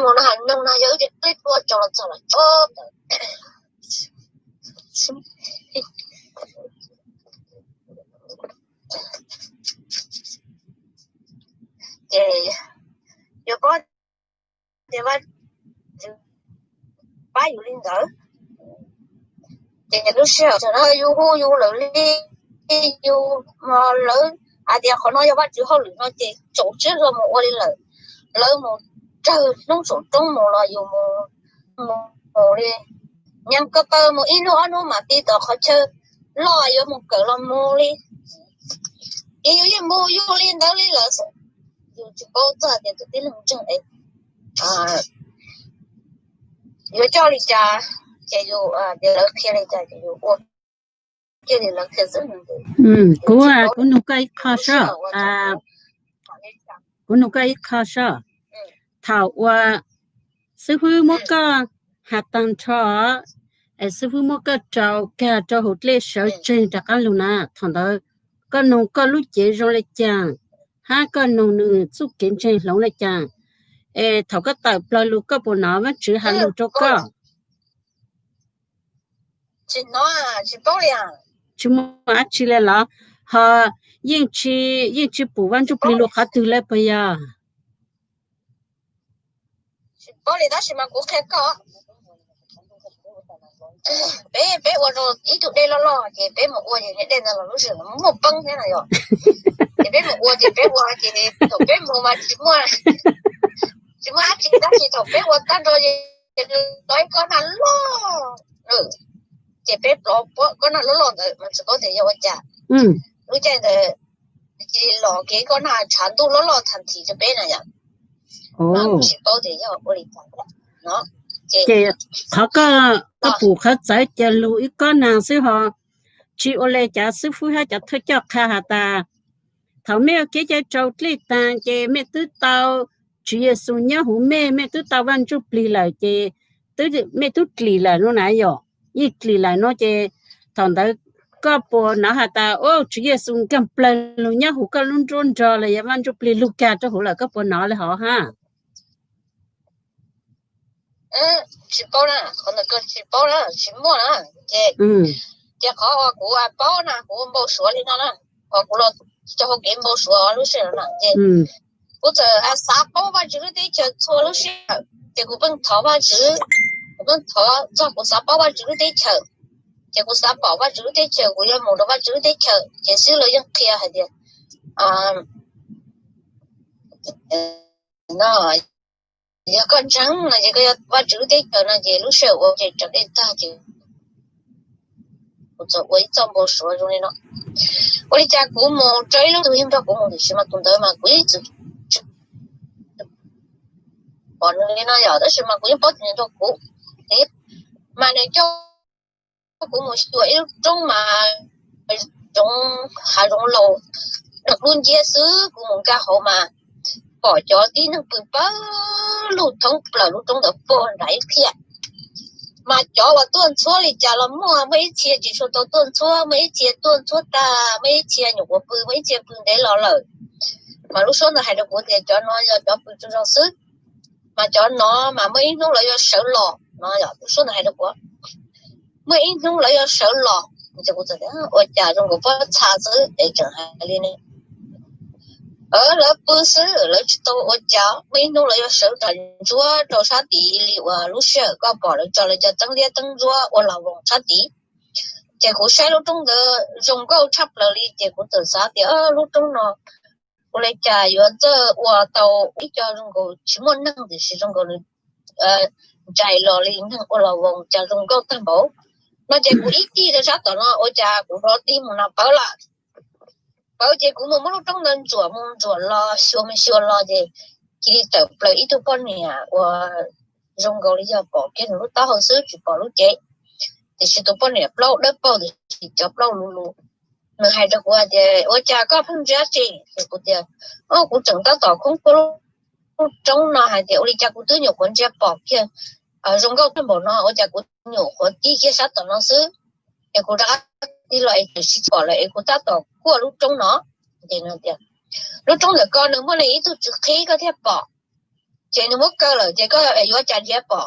mus no ha noog no yog wb tus tua tso los txog los tso ntawd. Ces yuav paub tias Vajtswv pab yus li ntawd. Ces lub sij hawm no yus hu yus lawm li yus, lawv hais tias qhov no yog Vajtswv hauj lwm no ces tsaus siab zog mus ua li lawm. Lawv mus raws hnub saum roob mus los yus mus, mus li nyeem ko taw mus ib hnub ob hnub mas ti tom qhov chaw loj yuav mus kawm los mus li. Ces yus yeej mus yus li ntawd li lawm. Yus tsis paub txog tias tus tib neeg ntseeg es yuav coj li cas, ces yus tias lawv qhia li cas ces yus ua kiag li lawv qhia xwb. Kuv, kuv nug koj ib qho soj, kuv nug koj ib qho soj. Thaum uas xib fwb muab koj has tag nrho, es xib fwb muab koj rau kag rau hauv dlej sawv tsees rov qab lug na, thaum ntawd koj nug koj lub cev zoo li cas, hab koj nug nws txuj kev ntseeg hloov li cas, es thaum koj tawm plaws lug koj puas hnov Vaajtswv has lug rau koj? Tsis muaj dab tsi li los? Ho yeej tsis, yeej tsis pum Vaaj Ntsuj Plig lug qhov twg le puas yog? Tsis paub li tab sis mas kuv qhia koj, peb, peb ua rau ib tug dej loj loj ces peb mus ua ces niag dej ntawd los lub sij hawm muaj peeb thiab na yom. Ces peb mus ua ces peb ua ces thaum peb mus mas tsis muaj, tsis muaj dab tsi tab sis thaum peb ua tag nrho ces los ib kob nag loj, ces peb plov kob nag loj loj ntawd mas tsis paub tias yog ua cas. Lub caij ntawd cia li los kev kob nag tshav ntuj loj loj thas this rau peb na yom. Tsis paub tias yog ua li cas no. Ces qhov koj, koj pum qhov txawv ces lug ib kob nag xwb ho tsis ua li cov xib fwb hab cov thawj coj qha has tas thaum mej ua kev cai raus dlej taag ces mej twb tau Tswv Yexus nyob huv mej, mej twb tau Vaaj Ntsuj Plig lawm ces twb, mej twb dlim lawm no na yom. Yeej dlim lawm no ces thaum ntawd koj puas hnov has tas, o, Tswv Yexus nkaag plawg lug nyob huv koj lub nruab nrog los yog Vaaj Ntsuj Plig lug kag rau huv lawm, koj puas hnov li hov hab? Tsis paub na, qhov ntawd tsis paub na, tsis muaj na. Ces, ces qhov uas kuv paub na, kuv npau suav li no na, uas kuv los rau hauv kev npau suav lub sij hawm no ces kuv txawm xav paub Vajtswv lub teb chaws txhua lub sij hawm ces kuv pheej thov Vajtswv, kuv pheej thov txog kuv xav paub Vajtswv lub teb chaws. Ces kuv xav pom Vajtswv lub teb chaws, kuv yuav mus rau Vajtswv lub teb chaws ces xib fwb lawv yeej qhia hais tias, no, yog koj ntseeg no ces koj yuav Vajtswv lub teb chaws no ces lub sij hawm ua ces raws dej tag ces kuv txawm ua ib txoj npau suav zoo li no. Ua li cas kuv mus rau ib lub tug yeej nrog kuv mus tiam sis mas tus ntawd mas kuv yeej txwm pom nws li no yom, tab sis mas kuv yeej paub tias nws nrog kuv, mas nws coj kuv mus xyuas ib lub roob mas zoov, hav zoov laus, dog dub nciab xwb. Kuv mus nkag hauv mas pom cov tib neeg pw pawg lug thoob plaws lub roob ntawd puag nram ib phiaj. Mas cov uas tuaj ntxhuab li cas los muaj, muaj ib txhia tsis tshua tau tuaj ntxhuab, muaj ib txhia tuaj ntxhuab tag, muaj ib txhia nyuam qhuav pw, muaj ib txhia pw ntev los lawm. Mas lub suab ntawd hais rau kuv tias cov no yog cov pw tsaug zog xwb. Mas cov no mas muaj ib hnub lawv yuav sawv los no, tus suab ntawd hais rau kuv, muaj ib hnub lawv yuav sawv los. Ces kuv txawm tias ua cas zoo nkaus pob txha xwb es tseem hais li ne. Lawv pw xwb, lawv tsis tau ua cas, muaj ib hnub lawv yuav sawv rov ntsuab rau sab tid li uas lub sij hawm koj pom lawv tso lawv cov teeb liab teeb ntsuab ua los voos sab tid. Ces kuv saib lub roob ntawd zoo nkauj tshaj plaws li, ces kuv txawm xav tias lub roob no ua li cas yuav txawj ua tau ib co zoo nkaus tsis muaj neeg tiam sis zoo nkaus nws ntsais los li neeg ua los voos cas zoo nkauj tag npaum no. Ces kuv ib tig rau sab tom no ua cas kuv rov tig mus no pawv lawm. Pawv ces kuv mus muab lub roob ntawd ntsuam mus ntsuam los xyuas mus xyuas los ces cia li tawm plaws ib tug poj niam uas zoo nkaus li yog pom kiag nws lub taub hau xwb tsis pom lub cev, tiam sis tus poj niam plaub dawb paug tiam sis cov plaub lus lus. Nws hais rau kuv hais tias ua cas koj pheej ntsia tsi? Ces kuv tias kuv tseem tab tom khoob puag lub roob no hais tias ua li cas kuv twb nyuam qhuav ntsia pom kiag zoo nkauj tag npaum no ua cas kuv nyuam qhuav tig kiag sab tom no xwb, es kuv rov qab tig los es tseem tsis pom lawm es kuv tab tom kuaj lub roob no. Ces nws tias lub roob ntawm ko nws muaj li ib tug tswv qhib koj thiaj pom, ces nws muab kaw lawm ces koj yuav cas nrhiav pom,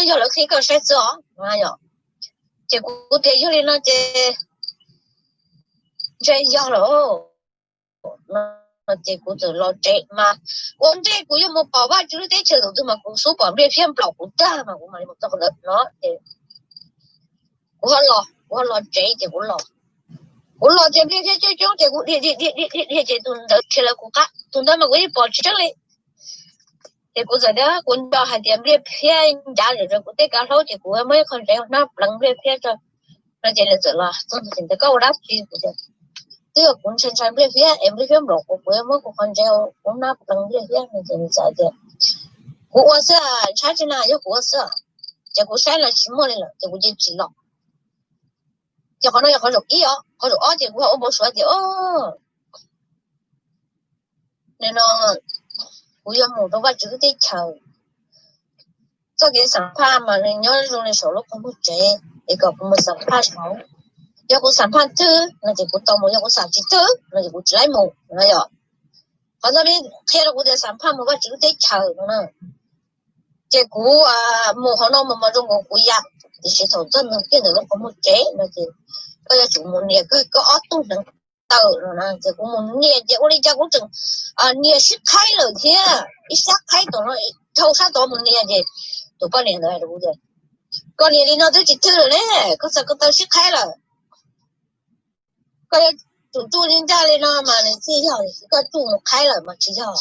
yog lawv qhib koj saib xwb os. Ces kuv tias yog li no ces ntshe yog lawm. Ces kuv txawm los tsev mas ua ntej kuv yuav mus pom Vajtswv lub teb chaws tus twg mas kuv xub pom npliaj phiab nplaum kuv tag mas kuv mam li mus txog qhov ntawd no. Kuv ho los, kuv ho los tsev ces kuv los, kuv los ces npliaj phiab coob coob ces kuv dhia dhia dhia dhia ces tus ntawd dhia lawv kuv qab, tus ntawd mas kuv yeej pom tsis tseeb li. Ces kuv txawm tias kuv nco hais tias npliaj phiab ncav lawm rau kuv tej kav hlaub ces kuv muab ib qho ntsev hnab pleev npliaj phiab rau no. Ces nws txawm los txog ntawd, koj ua dab tsi? Kuv tias twb yog kuv ntshai ntshai npliaj phiab es npliaj phiab nplaum kuv, kuv yuav muab kuv qhov ntsev kuv hnab pleev npliaj phiab no. Ces nws txawm tias kuv ua xwb, ntshai tsi na, yog kuv ua xwb. Ces kuv saib los tsis muaj li lawm ces kuv cia li tsis los. Ces qhov no yog qhov zaum ib os, qhov zaum ob ces kuv ho ua npau suav tias no kuv yuav mus rau Vajtswv lub teb chaws. Txoj kev xam phaj mas nws nyob zoo li saum lub qhov muag tsev es kom kuv mus xam phaj saud. Yog kuv xam phaj thwb no ces kuv tau mus, yog kuv xam tsis thwb no ces kuv tsis laib mus no yom. Qhov ntawd qhia rau kuv tias xam phaj mus Vajtswv lub teb chaws no na. Ces kuv mus qhov no mas mas zoo nkaus kuv ya, tiam sis thaum txog nws kiag ntawm lub qhov muag tsev no ces koj yuav tsum mus nias koj ob tug hneev taw no na. Ces kuv mus nias ces ua li cas kuv tseem nias sib qhaib lawm thiab, ib sab qhaib tom no dhau sab tod mus nias ces tus poj niam ntawd hais rau kuv tias koj nias li no twb tsis thwb lawm ne, koj txhais ko taw sib qhaib lawm. Koj yuav tsum tsuj li ncaj li no mas nws thiaj yog, koj tsuj mus qhaib lawm mas tsis yog.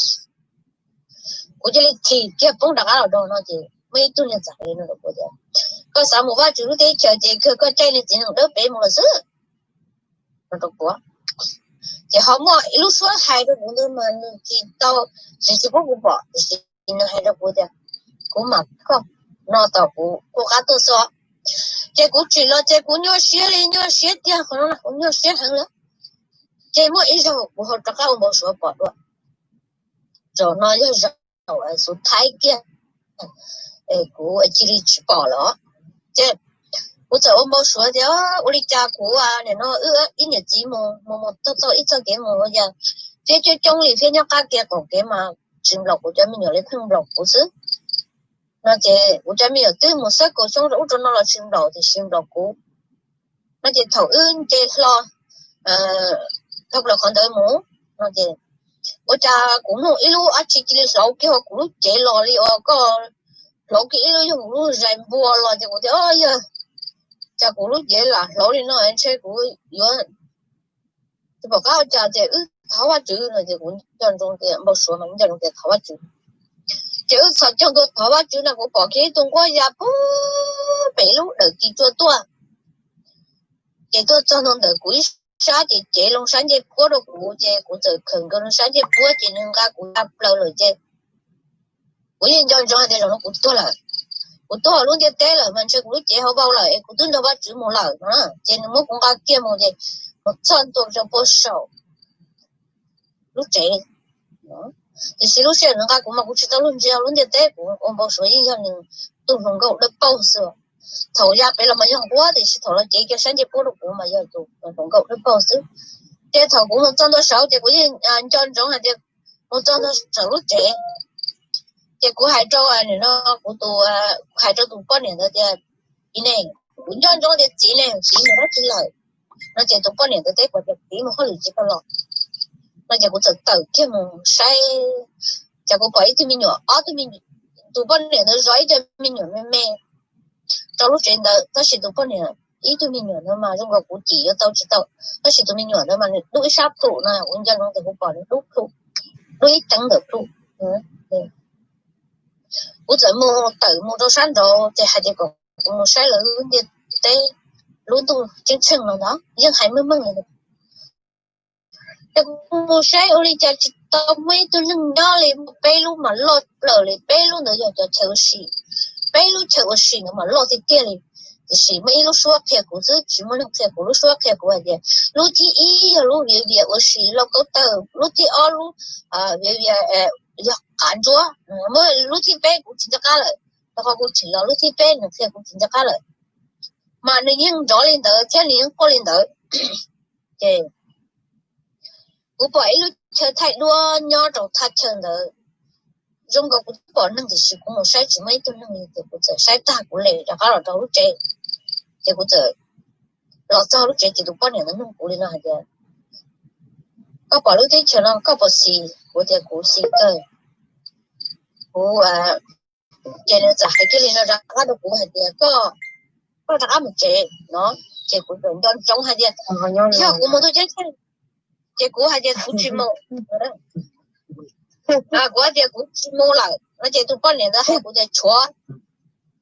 Kuv cia li thim kiag poob rov qab los rau no ces muaj ib tug niag txawm hais li no rau kuv tias koj xav mus Vajtswv lub teb chaws ces kawg koj caij niag txiv neej dawb pem mus lawm xwb no rau kuv. Ces ho muaj ib lub suab hais rau kuv ntawd mas nws tsis tau, tsis tsis pub kuv pom tiam sis nws hais rau kuv tias kuv mam koj no tom kuv qub qab tuaj xwb. Ces kuv tsim los ces kuv nyuaj siab li nyuaj siab tiag, qhov no kuv nyuaj siab heev li. Ces muaj ib zaug kuv ho rov qab ua npau suav pom dua, zaum no yog zaum xub thaib kiag, kuv cia li tsis pom lawm. Ces kuv txawm ua npau suav tias ua li cas kuv nim no wb ib niam txiv mus mus mus txog txog ib txoj kev mus ua cas fiab coob coob li, fiab nyob qab kiag qaum kev mas tsis nplaum kuv cov me nyuam li, pheej nplaum kuv xwb. No ces kuv cov me nyuam twb mus xab kaum xyoob rau ub rau no los tsis nplaum tiam sis nplaum kuv. No ces thaum wb nce hlo dhau plaws qhov ntawd mus no ces ua cas kuv mloog ib lub dab tsi cia li hlauv kiag hauv kuv lub cev los li uas koj hlauv kiag ib lub yog kuv lub zais npua los ces kuv tias yog cas kuv lub cev lam hlauv li no ntshe kuv yuav tsis pom qab ua cas ces wb thov Vajtswv no ces kuv nco ntsoov tias npau suav mas nco ntsoov tias thov Vajtswv. Ces wb txhos caug ntua thov Vajtswv no kuv pom kiag ib tug nquab ya puag pem lub dawm kis tsua tuaj. Ces tuaj txog ntua ntawm kuv ib sab ces cev loo sab ncej puab rau kuv ces kuv txawm khawm nkaus nws sab ncej puab ces nws nqa kuv ya plaws lawm ces kuv yeej nco ntsoov hais tias zaum no kuv tuag lawm. Kuv tuag hauv lub ntiaj teb lawm mas ntshe kuv lub cev ho vau lawm es kuv twb nrog Vajtswv mus lawm no. Ces nws muab kuv nqa kiag mus ces mus txog ntua rau puag saum lub tsev. Tiam sis lub sij hawm nws nqa kuv mas kuv tsis tau luag ntsia lub ntiaj teb, kuv ua npau suav yeej yog nws tus hluas nkauj dawb paug xwb. Thaum ya pem los mas yog nquab tiam sis thaum los cev kiag sab ncej puab rau kuv mas yog tus hluas nkauj dawb paug xwb. Ces thaum kuv mus txog ntua saud ces kuv yeej nco ntsoov hais tias mus txog ntua saum lub tsev Ces kuv hais rau, no, kuv tus, hais rau tus poj niam ntawd tias, txiv ne, kuv nco ntsoov tias txiv ne, txiv mus dab tsi lawm? No ces tus poj niam ntawd teb kuv tias txiv mus hauj lwm tsis tau los. No ces kuv txawm tawm kiag mus saib, ces kuv pom ib tug me nyuam, ob tug me, tus poj niam ntawd zov ib co me nyuam me me rau lub tsev ntawd, tab sis tus poj niam, ib tug me nyuam ntawd mas zoo nkaus kuv cim yuav tau tsis tau, tab sis tus me nyuam ntawd mas nws dub ib sab plhu no, kuv nco ntsoov tias kuv pom nws dub plhu, dub ib teev ntawm plhu. Kuv txawm mus tawm mus rau sab nraud ces hais tias kom kuv mus saib lawv lub ntiaj teb, lub ntuj ceeb tsheej no ntag, yeej hais meej meej li. Ces kuv mus saib ua li cas tsis tau muaj ib tug neeg nyob li, muaj peb lub mas loj plaws li, peb lub ntawd yog cov chaw ua si, peb lub chaw ua si ntawd mas loj tiag tiag li. Tiam sis muaj ib lub suab qhia kuv xwb, tsis muaj neeg qhia kuv, lub suab qhia kuv hais tias lub thib ib yog lub viav vias ua si lauj kaub tawg, lub thib ob lub viav vias yog qav ntsuab, muaj lub thib peb kuv tsis nco qab lawm, rau qhov kuv tsim los lub thib peb nws qhia kuv tsis nco qab lawm. Mas nws yeej nrov li ntawd thiab nws yeej quaj li ntawd. Ces kuv pom ib lub chaw thaij duab nyob rau thaj chaw ntawd, zoo nkaus kuv twb pom neeg tiam sis kuv mus saib tsis muaj ib tug neeg li, ces kuv txawm saib tag kuv lem rov qab los rau lub tsev. Ces kuv txawm los txog lub tsev ces tus poj niam ntawd nug kuv li no hais tias, koj pom lub teb chaws no koj puas xis? Kuv tias kuv xis kawg. Kuv, ces nws txawm hais kiag li no rov qab rau kuv hais tias, koj, koj rov qab mus tsev no. Ces kuv txawm nco ntsoov hais tias yog kuv mus ntuj ceeb tsheej ces kuv hais tias kuv tsis mus. Kuv hais tias kuv tsis mus lawm no ces tus poj niam ntawd hais kuv tias tshuav,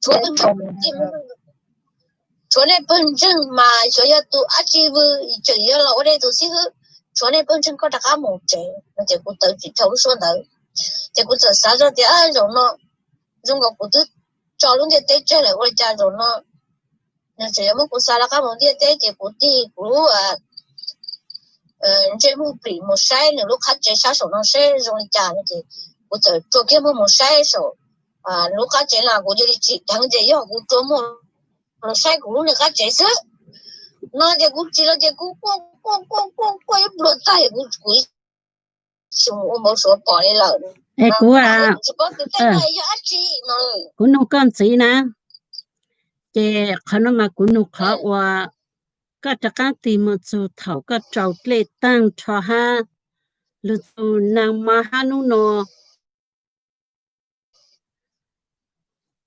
tshuav pawg ntseeg, tshuav nej pawg ntseeg mas xyov yog tus dab tsi vwm tseem yuav los ua nej tus xib hwb, tshuav nej pawg ntseeg koj rov qab mus tsev no ces kuv tawv tsis dhau lub suab ntawd. Ces kuv txawm xav zoj tias zaum no zoo nkaus kuv twb tso lub ntiaj teb tseg lawm ua li cas zaum no nws tseem yuav muab kuv xa rov qab mus ntiaj teb ces kuv tig kuv lub ntsej muag plis mus saib nws lub qab tsev sab saum no seb zoo li cas no ces kuv txawm rua kiag muag mus saib saum lub qab tsev no kuv cia li tsim dheev ces yog kuv rua muag los saib kuv lub niag qab tsev xwb no ces kuv tsis los ces kuv quaj quaj quaj quaj ib pluag tag kuv, kuv tsis mus ua npau suav pom li lawm. Es kuv, kuv tsis paub tus tej no yog dab tsi no. Kuv nug koj ntxiv na, ces qhov no mas kuv nug qhov uas koj rov qab tig mus txug thaum koj rau dlej taag nrho hab lug txug naag mo hab nub nua,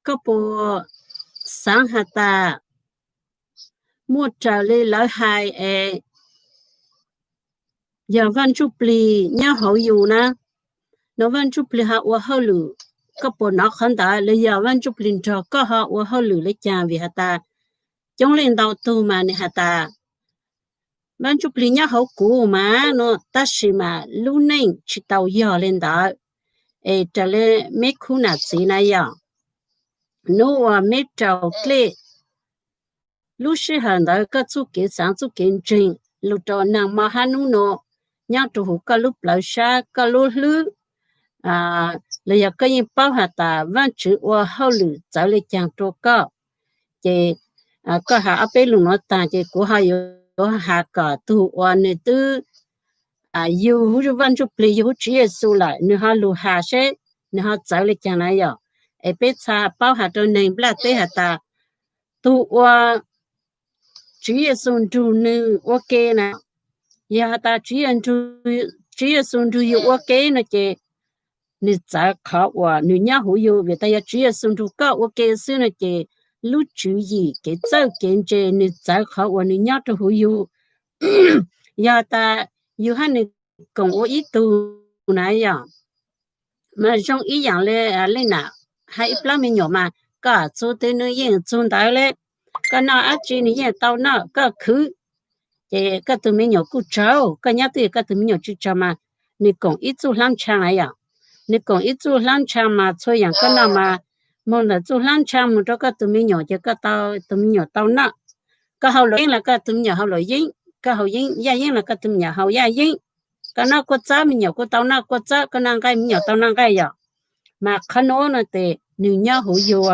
koj puas xaav has tas muaj raws li lawv hais es yog Vaaj Ntsuj Plig nyob hauv yus na, no Vaaj Ntsuj Plig ho ua hauj lwm, koj puas nov qhov ntawd los yog Vaaj Ntsuj Plig nrog koj ho ua hauj lwm le caag? Vim has tas coob leej ntau tug mas nwg has tas Vaaj Ntsuj Plig nyob hauv kuv mas no, tab sis mas lub neej tsis tau yog le ntawd. Es raws li meb khub nam txiv na yog, nub uas meb rau dlej, lub sij hawm ntawd koj txuj kev xaav txuj kev ntseeg lug rau naag mo hab nub nua nyob rua huv koj lub plawv sab koj lub hlwb, los yog koj yeej paub has tas Vaajtswv ua hauj lwm txawv le caag rua koj. Ces koj has ob peb lug nuav taag ces kuv ho yuav has kom tug uas nwg twb yug huv Vaaj Ntsuj Plig, yug huv Tswv Yexus lawm, nwg ho lug has seb nwg ho txawv le caag na yog. Es peb txha paub has rau neeg nplaj teb has tas tug ua Tswv Yexus nrug nwg ua ke na, yog has tas Tswv Yexus nrug yug ua ke no ces nwg txawv qhov uas nwg nyob huv yug. Vim tas yog Tswv Yexus nrug koj ua ke xwb no ces lub tswv yim kev txawj kev ntse nwg txawv qhov uas nwg nyob rua huv yug. Yog tas yug hab nwg koom ua ib tug na yog, mas zoo ib yaam le, le nam hab ib plaub me nyuam mas koj txug twg nwg yeej txug ntawd le. Koj noj dab tsi nwg yeej tau noj, koj khwv ces koj tug me nyuam kuj tsaug, koj nyob twj ywm koj tug me nyuam tsi tsaug mas nwg koom ib txuj hlab ntsha na yog. Nwg koom ib txuj hlab ntsha mas txhua yaam koj noj mas moog ntawm txuj hlab ntsha moog rua koj tug me nyuam ces koj tau, tug me nyuam tau noj. Koj haus luam yeeb los koj tug me nyuam haus luam yeeb, koj haus yeeb, yaj yeeb los koj tug me nyuam haus yaj yeeb. Koj noj kua txawb me nyuam kuj tau noj kua txawb, koj noj nqaij me nyuam tau noj nqaij yog. Mas qhov nuav no tes nwg nyob huv yug.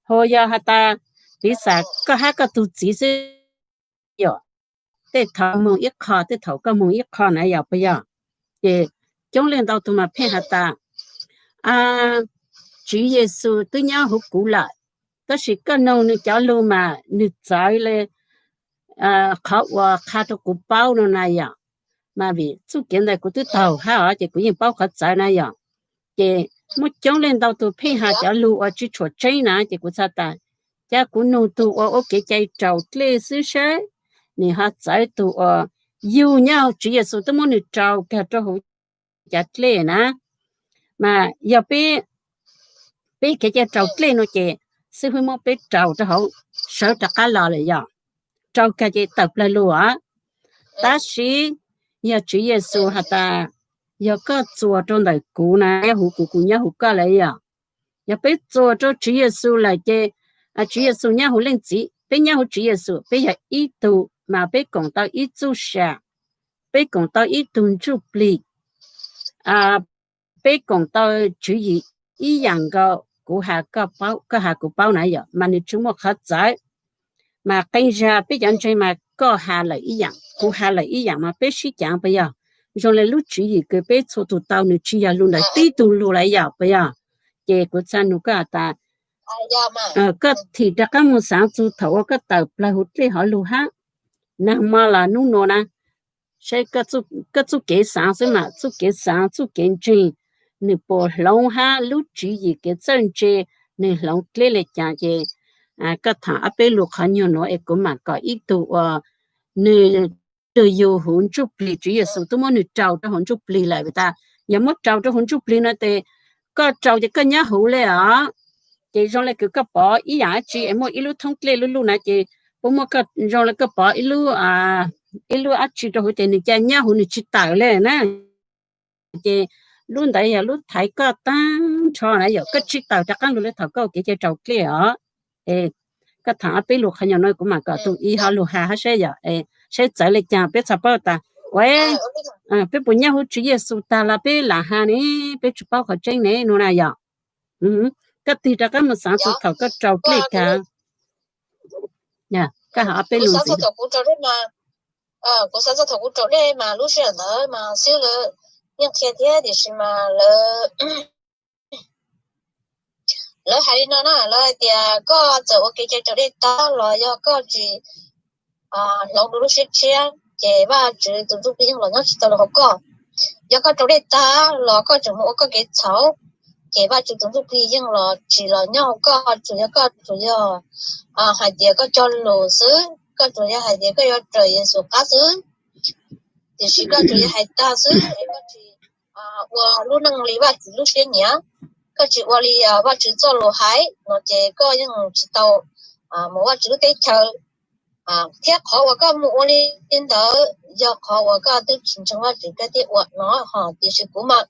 Hu yog has tas piv xam koj hab koj tug txiv xwb yog, tej thaum moog ib qho tej thaum koj moog ib qho na yog puas yog? Ces coob leej ntau tug mas pheej has tas Tswv Yexus twb nyob hauv kuv lawm, tab sis koj nug nws cov lug mas nws txawv li qhov uas qha rau kuv paub no na yom. Mas vim txuj kev ntawd kuv twb taug hab os, ces kuv yeej paub qhov txawv na yom. Ces muaj coob leej ntau tug pheej has cov lug uas tsis tshua tseeb na, ces kuv txhais tas, cas kuv nug tug uas ua kev cai raus dlej xwb saib, nws ho txawv tug uas yug nyob hauv Tswv Yexus twb muab nws raus kag rau hauv cov dlej na. Mas yog peb, peb kev cai raus dlej no ces xib hwb muab peb raus rau hauv, sawv rov qab los lawm yom, raus kag ces tawm plawg lug os. Tab sis yog Tswv Yexus has tas, yog koj txuas rau ntawm kuv na, nyob huv kuv, kuv nyob huv koj lawm yom. Yog peb txuas rau Tswv Yexus lawm ces Tswv Yexus nyob huv Leej Txiv, peb nyob huv Tswv Yexus, peb yog ib tug mas peb koom tau ib txuj sa, peb koom tau ib tug ntsuj plig, peb koom tau tswv yim ib yam nkaus, kuv has koj paub, koj has kuv paub na yom, mas nws tsis muaj qhov txawv. Mas qee zag peb cov ntseeg mas koj has lawm ib yam, kuv has lawm ib yam mas peb sib caav puas yog? Zoo li lub tswv yim kws peb txhua tug tau nws tsis yog lug ntawm tib tug lug lawm yom, puas yog? Ces kuv txhaj nug koj has tas, koj thim rov qab mus xaav txug thaum uas koj tawm plawg huv dlej hov lug hab, nag mo los nub nua na, saib koj txuj kev xaav xwb mas, txuj kev xaav, txuj kev ntseeg, nws puas hloov hab lub tswv yim kev txawj ntse nws hloov dleb li cas ces koj tham ob peb lus qhov nyuag nuav es kuv mam kom ib tug uas nws tug yug huv ntsuj plig, Tswv Yexus twb muab nws raus rau huv ntsuj plig lawm tas, yog muab raus rau huv ntsuj plig no ces koj raus ces koj nyob huv le os. Ces zoo le kws koj pov ib yam dab tsi es muaj ib lub thoob dlej lub luj na ces puab muab koj, zoo le koj pov ib lub, ib lub dab tsi rau huv ces nws ca nyob huv, nws tsis tawm le na. Ces lub ntawd yog lub thaiv koj taag nrho na yom, koj tsis tawm rov qaab lug le thaum koj ua kev cai raus dlej os. Koj tham ob peb lus qhov nyuag no kuv mam kom tug ib ho lug has hab saib yom, saib txawv le caag peb txhaj paub tas, ua, peb puas nyob huv Tswv Yexus tag los peb lam has ne, peb tsis paub qhov tseeb ne no na yom. Koj tig rov qab mus xaav txug thaum koj raus dlej kag. Koj has ob peb lus ntxiv. Kuv xaav txog thaum kuv raus dlej mas lub sij hawm ntawd mas xib hwb lawv yeej qhia thiab, tiam sis mas lawv, lawv hais li no na, lawv hais tias koj txawm ua kev cai raus dlej tag los yog koj tsis hloov dua lub siab tshiab ces Vajtswv tus ntsuj plig yeej los nyob tsis tau lawm hauv koj. Yog koj raus dlej tag los koj tseem mus ua koj kev txhaum, ces Vajtswv tus ntsuj plig yeej los tsis los nyob hauv koj, tsuas yog koj tsuas yog hais tias koj cog lus xwb, koj tsuas yog hais tias koj yuav raws Yexus qab xwb, tiam sis koj tsuas yog hais tag xwb es koj tsis ua lub neej li Vajtswv lub siab nyiam, koj tsis ua li Vajtswv txoj lus hais no ces koj yeej tsis tau mus Vajtswv lub teb chaws. Thiab qhov uas koj mus ua li ntawd yog qhov uas koj twb tsis ntseeg Vajtswv koj thiaj ua no ho, tiam sis kuv mas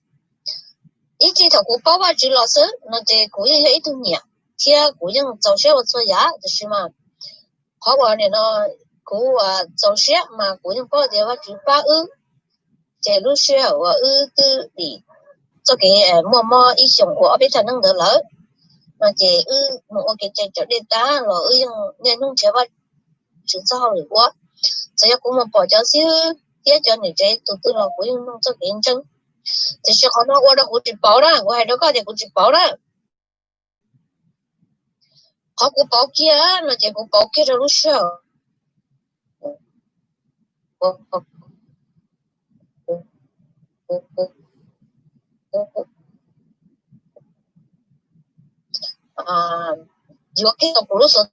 ib txij thaum kuv paub Vajtswv los xwb no ces kuv yeej yog ib tug nyiam thiab kuv yeej txaus siab ua txhua yam, tiam sis mas qhov uas nim no kuv txaus siab mas kuv yeej paub tias Vajtswv pab wb, ces lub sij hawm uas wb twb dim txoj kev muaj mob ib xyoos uas ob peb tag neej ntawd lawm no ces wb mus ua kev cai raus dlej tag los wb yeej niaj hnub nrhiav Vajtswv txoj hauj lwm ua. Txawm yog kuv mus pom cov xib hwb thiab cov niam tsev tus twg los kuv yeej mloog txoj kev ntseeg, tiam sis qhov no ua rau kuv tsis pauv na, kuv hais rau koj tias kuv tsis pauv na. Qhov kuv pauv kiag no ces kuv pauv kiag rau lub sij hawm yuav kiag kuv lub xov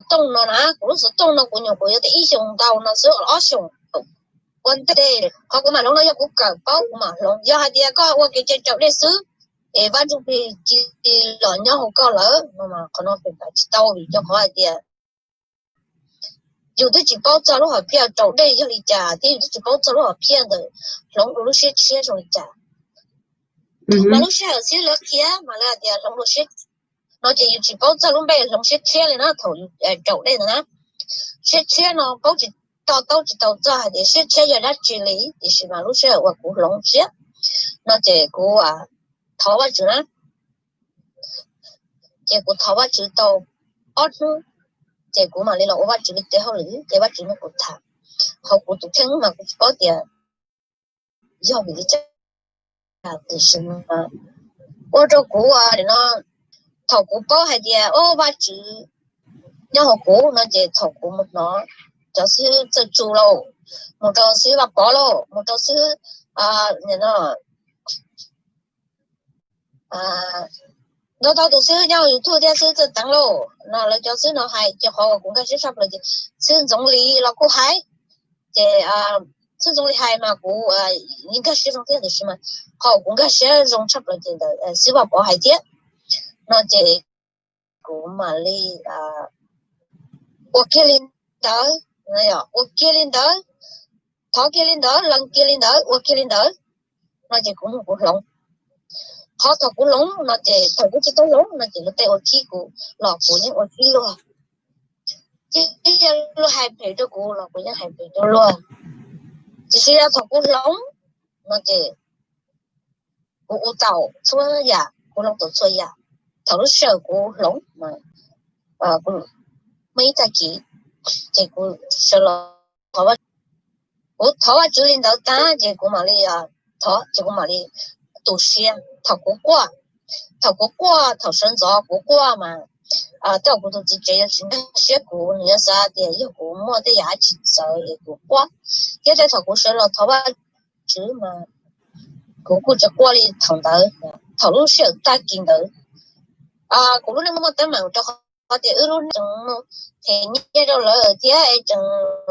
tooj no na, kuv lub xov tooj no kuv nyuam qhuav yuav tau ib xyoos ntau no xwb, ob xyoos ua ntej. Qhov kuv mam hloov no yog kuv kawm paub kuv mam hloov. Yog hais tias koj ua kev cai raus dlej xwb es Vaj Ntsuj Plig cia li los nyob hauv koj lawm no mas qhov no pem pam tsis tau vim rau qhov hais tias yus twb tsis paub txog lub hom phiaj raus dlej yog li cas thiab yus twb tsis paub txog lub hom phiaj ntawm hloov dua lub siab tshiab zoo li cas. Mas lub sij hawm xwb lawv qhia mas lawv hais tias hloov dua siab no ces yus tsis paub txog lub npe hloov siab tshiab li na thaum yus raus dlej ntawd na. Siab tshiab no paub tsis, to taub tsis tau txog hais tias siab tshiab yog dab tsi li, tiam sis mas lub sij hawm uas kuv hloov siab no ces kuv thov Vajtswv na, ces kuv thov Vajtswv tau ob hnub, ces kuv mam li los ua Vajtswv li tes hauj lwm, ces Vajtswv nrog kuv tham hauv kuv tus kheej mas kuv tsis paub tias yog vim li cas, tiam sis mas ua rau kuv no, thaum kuv paub hais tias o Vajtswv nyob hauv kuv no ces thaum kuv mus hnov cov xib hwb txawj tsu lauj, mus rau xib hwb Vaj Pov lauj, mus rau xib hwb ntau ntau tus xib hwb nyob YouTube thiab xib hwb Txawj Teev lauj no, lawv cov xib hwb no hais ces qhov uas kuv nkag siab tshaj plaws ces xib hwb Ntxoov Lis los kuj hais, ces xib hwb Ntxoov Lis hais mas kuv nkag siab zoo thiab, tiam sis mas qhov uas kuv nkag siab zoo tshaj plaws ces ntawm xib hwb Vaj Pov hais thiab no ces kuv mam li ua kiag li ntawd, ua kiag li ntawd, thov kiag li ntawd, lees kiag li ntawd, ua kiag li ntawd no ces kuv mus kuv hloov. Qhov thaum kuv hloov no ces thaum kuv tsis tau hloov no ces luag tej ua khib kuv los kuv yeej ua khib luag, ces luag hais phem rau kuv los kuv yeej hais phem rau luag. Tiam sis yog thaum kuv hloov no ces kuv ua tau txhua yam, kuv hloov tau txhua yam. Thaum lub sij hawm kuv hloov mas muaj ib tag kis ces kuv sawv los, kuv thov Vajtswv li ntawd tag ces kuv mam li thov ces kuv mam li tu siab. Thaum kuv quaj, thaum kuv quaj thaum sawv ntxov kuv quaj mas tej zaum kuv tus txiv tsev yuav tsis nkag siab kuv, nws yuav xav tias yog kuv muaj tej yam dab tsi txawv es kuv quaj. Thiab tej thaum kuv sawv los thov Vajtswv mas kuv kuj tsis quaj li thaum ntawd, thaum lub sij hawm tag kis ntawd. Kuv lub neej muaj teeb meem rau qhov tias wb lub neej tseem them nyiaj rau lawv thiab es tseem,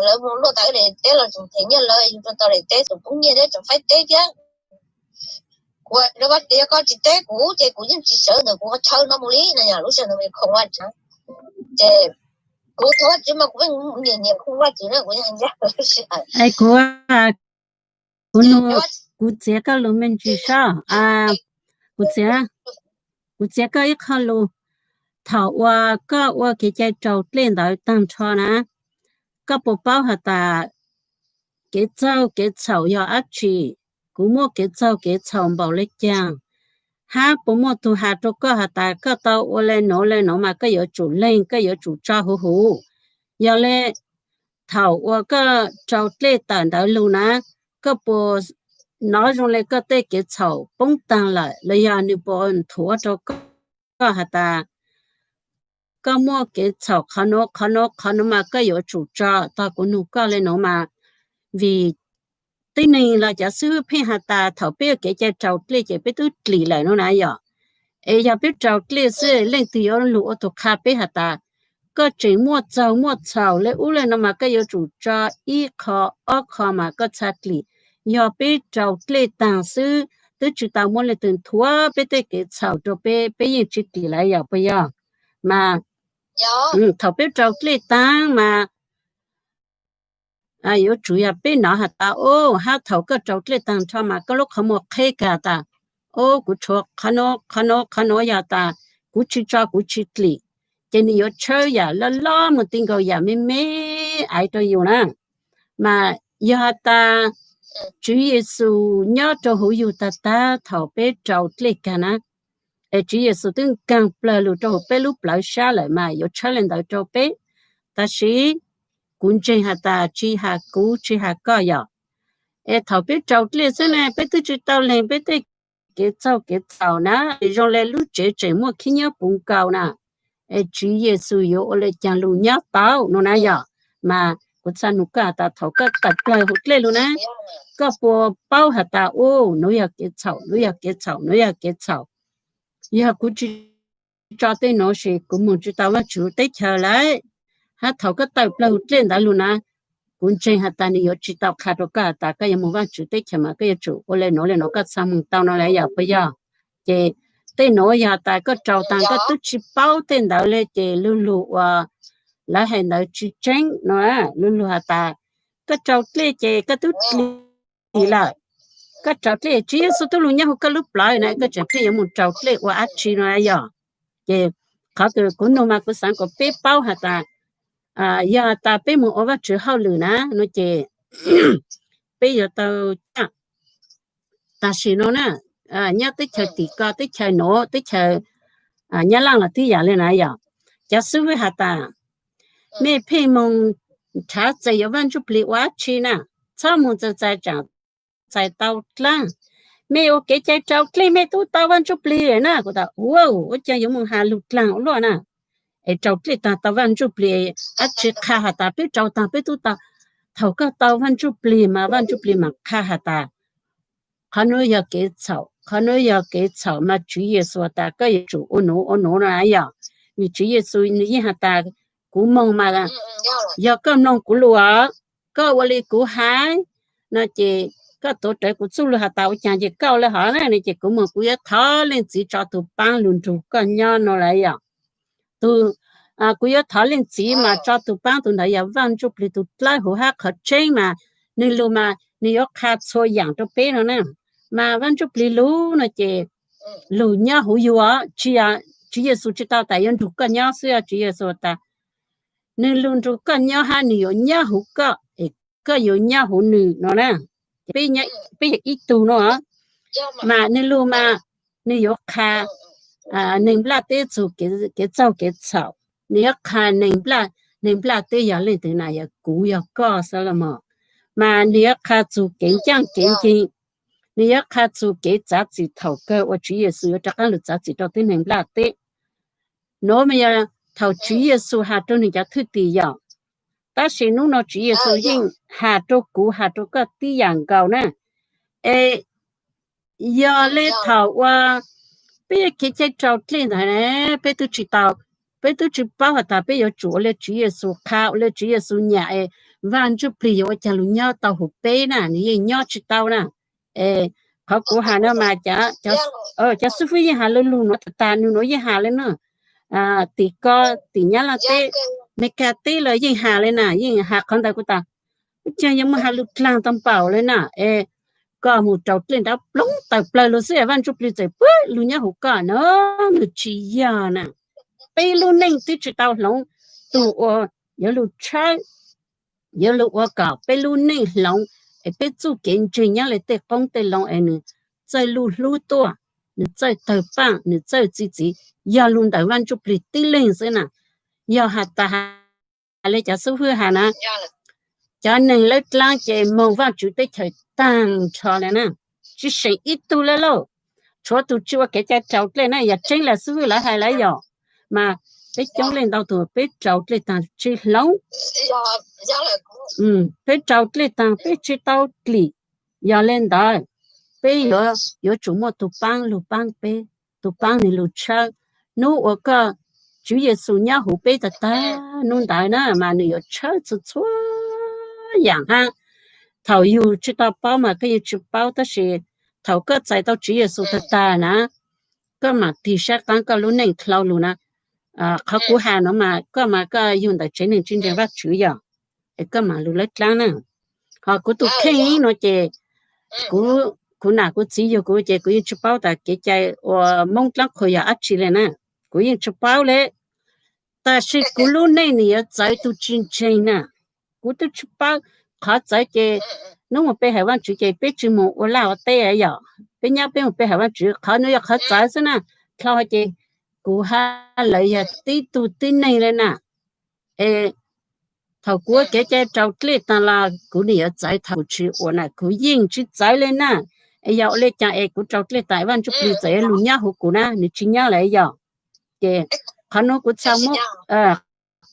lawv mus luaj tas wb daim teb los tseem them nyiaj lawv, yug rau tau daim teb tseem poob nyiaj thiab tseem faib teb thiab. Kuv rau Vajtswv, yog koj tsis teb kuv ces kuv yeej tsis sawv ntawm kuv qhov chaw no mus li no, yog lub sij hawm ntawd khoom Vajtswv ces kuv thov Vajtswv mas kuv yeej nyiam nyiam khoom Vajtswv na, kuv yeej ntshai lub sij hawm. Kuv, kuv txiav koj lus me ntsis soj, kuv txiav, kuv txiav koj ib qho lus. Thaum uas koj ua kev cai raus dlej ntawd tag nrho na, koj puas paub has tas kev txaug kev txhaum yog dab tsi? Kuv muaj kev txaug kev txhaum npaum le caag? Hab puas muaj tug has rau koj has tas koj tau ua le nuav le nuav mas koj yuav tsum leeg, koj yuav tsum tso huv huv? Yog le, thaum uas koj raus dlej tawm ntawd lug na, koj puas nov zoo le koj tej kev txhaum poob taag lawm los yog nws puas nthuav rau koj has tas koj muaj kev txhaum qhov nuav qhov nuav qhov nuav mas koj yuav tsum tso, tog kuv nug koj le nuav mas? Vim tib neeg los cov xib hwb pheej has tas thaum peb ua kev cai raus dlej ces peb twb dlim lawm no na yom. Es yog peb raus dlej xwb leej twg yuav lug ua tug qha peb has tas koj tseem muaj txaug muaj txhaum le ub le no mas koj yuav tsum tso ib qho ob qho mas koj txha dlim? Yog peb raus dlej taag xwb, twb tsis tau muaj leej twg nthuav peb tej kev txhaum rau peb, peb yeej tsis dlim lawm yom, puas yog? Mas thaum peb raus dlej taag mas yuav tsum yog peb nov has tas, o, hab thaum koj raus dlej taag nrho mas koj lub qhov muag qheb kag tas, o, kuv tshuav qhov nuav qhov nuav qhov nuav, yog tas kuv tsis tso kuv tsis dlim, ces nws yuav tshawb yam loj loj mus ti nkaus yam me me aiv rau yus na. Mas yog has tas Tswv Yexus nyob rau huv yus tag tag thaum peb raus dlej kag na, es Tswv Yexus twb nkaag plawg lug rau huv peb lub plawv sab lawm mas yuav tshawb le ntawd rau peb. Tab sis kuv ntseeg has tas tsis has kuv tsis has koj yom, es thaum peb raus dlej xwb ne peb twb tsis tau leeg peb tej kev txaug kev txhaum na, zoo le lub tsev tseem muaj khib nyiab puv nkaus na, es Tswv Yexus yuav ua le caag lug nyob tau no na yom? Mas kuv txhaj nug koj has tas thaum koj tawm plawg huv dlej lug na, koj puas paub has tas, u, nuav yog kev txhaum, nuav yog kev txhaum, nuav yog kev txhaum? Yog kuv tsis tso tej nuav ces kuv moog tsis tau Vaajtswv teb chaws lawm. Hab thaum koj tawm plawg huv dlej ntawd lug na, kuv ntseeg has tas nws yuav tsis tau qha rau koj has tas koj yuav moog Vaajtswv teb chaws mas koj yuav tsum ua le nuav le nuav koj txhaj moog tau no le yom, puas yog? Ces tej nuav yog tas koj raus taag koj twb tsis paub tej ntawd le ces lug lug uas lawv hais ntawd tsis tseeb no, lug lug has tas koj raus dlej ces koj twb dlim lawm. Koj raus dlej Tswv Yexus tub lug nyob huv koj lub plawv na, koj tseem pheej yuav moog raus dlej ua dab tsi no yog? Ces qhov kws kuv nug mas kuv xaav kom peb paub has tas, yog has tas peb moog ua Vaajtswv hauj lwm na no ces peb yuav tau caj. Tam sim no na, nyob teb chaws tim ko, teb chaws nuav, teb chaws Nyab Laj los tib yam le na yog, cov xib hwb has tas mej pheej moog nrhav txais yuav Vaaj Ntsuj Plig ua dab tsi na, txhob moog txais txais tsaam txais tau dlaab. mej ua kev cai rau dlej mej tub tau Vaj Ntsujplig na. Kuv tas, ua, ua cas yuav mus has lug dlaag ua luaj na. Es rau dlej taag tau Vaj Ntsujplig, dlaab tsi qha has tas peb rau taag peb tub tau. Thaus koj tau Vaj Ntsujplig mas Vaj Ntsujplig maam qha has tas qhov nuav yog kev txhaum, qhov nuav yog kev txhaum mas Tswv Yexus tas koj yuav tsum ua nuav ua nuav no yog. Vim Tswv Yexus nwg yeej has tas, kuv moog mas yog koj mloog kuv lug, koj ua li kuv has no ces koj tuav rawv kuv txuj lug has tas ua caag ces koj ua le hov na. Ces kuv moog kuv yuav thov Leej Txiv tso tug paab lug nrug koj nyob no lawm yog. Tug, kuv yuav thov Leej Txiv mas tso tug paab, tug ntawd yog Vaj Ntsujplig tug dlawb huv hab qhov tseeb mas nwg lug mas nwg yuav qha txhua yaam rau peb no na. Mas Vaj Ntsujplig lug no ces lug nyob huv yug, Tswv Yexus tsi tau tas yuav nrug koj nyob xwb, Tswv Yexus tas nwg lug nrug koj nyob hab nwg yuav nyob huv koj, koj yuav nyob huv nwg no na. Peb yog ib tug no, mas nwg lug mas nwg yuav qha neeg nplaj teb txug kev txaug kev txhaum, nwg yuav qha neeg nplaj, neeg nplaj teb yog leej twg na, yog kuv yog koj xwb los mas. Mas nwg yuav qha txug kev ncaaj kev nceeg, nwg yuav qha txug kev txav txim thaum kawg uas Tswv Yexus yuav rov qaab lug txav txim rau tib neeg nplaj teb. Nuav mas yog thaum Tswv Yexus has rau nwg cov thwj tim yog, tab sis nub no Tswv Yexus yeej has rau kuv has rau koj tib yaam nkaus na. Es yog le thaum uas peb kev cai rau dlej ntawd peb tub tsi tau, peb tub tsi paub has tas peb yuav tsum ua le Tswv Yexus qha, ua le Tswv Yexus nyam es Vaj Ntsujplig yuav ua caag lug nyob tau huv peb na, nwg yeej nyob tsi tau na. Es qhov kuv has no mas cov xib fwb yeej has lug lug nuav tag tag, nwg nuav yeej has le na. Tim ko, tim Nyab Laj teb, Meskas teb los yeej has le na, yeej has qhov ntawd. Kuv tas, ua caag yuav muaj has lug dlaag tau npaum le na. Es koj mus rau dlej nrab ploob tawm plawg lug xwb es Vaj Ntsujplig txawm puag lug nyob huv koj no, nwg tsi yog na. Peb lub neej twb tsi tau hloov tug uas yuav lug tshawb, yuav lug ua kom peb lub neej hloov, es peb txuj kev ntseeg nyob le tej qoob tej loo es nwg txawj lug hlub tuaj, nwg txawj tawg paaj, nwg txawj txi txiv, yog lug ntawm Vaj Ntsujplig tib leeg xwb na. Yog has tas has le cov xib fwb has na, cov neeg lawb dlaab ces moog Vaajtswv teb chaws taag nrho le na, tsi seem ib tug le lauj. Tshuav tug tsi ua kev cai rau dlej na, yog tseeb le xib fwb lawv hais lawm yog, mas peb coob leej ntau tug peb rau dlej taag tsi hloov, peb rau dlej taag peb tsi tau dlim. Yog le ntawd, peb yuav tsum muaj tug paab lug paab peb, tug paab nwg lug tshawb. Nub uas koj, Tswv Yexus nyob huv peb tag tag nub ntawd na mas nwg yuav tshawb txhua txhua yaam hab. Thaum yug tsi tau paub mas koj yeej tsi paub, tab sis thaum koj txais tau Tswv Yexus tag tag na, koj mam tig sab qaab koj lub neej dlhau lug na. Qhov kuv has no mas koj mas koj yug ntawm tsev neeg tsi ntseeg Vaajtswv yog, es koj mam lug lawb dlaab na. Ho kuv tug kheej no ces kuv nam kuv txiv yug kuv ces kuv yeej tsi paub tas kev cai ua Moob dlaab qhua yog dlaab tsi le na, kuv yeej tsi paub le. Tab sis kuv lub neej nwg yuav txawv tug tsi ntseeg na, kuv tub tsi paub. Qhov txawv ces nub mus pe hawm Vaajtswv ces peb tsi mus ua laj ua teb yog, peb nyab peb mus pe hawm Vaajtswv, qhov nuav yog qhov txawv xwb na. Dlhau ces kuv hab lawv yog tib tug tib neeg le na. Es thaum kuv ua kev cai rau dlej taag los kuv nwg yuav txawv thaum kuv tsi ua na, kuv yeej tsi txawv le na. Es yog ua le caag es kuv rau dlej taag Vaaj Ntsujplig txawm lug nyob huv kuv na, nwg tsi nyob lawm yog. Ces qhov nuav kuv txhaj muab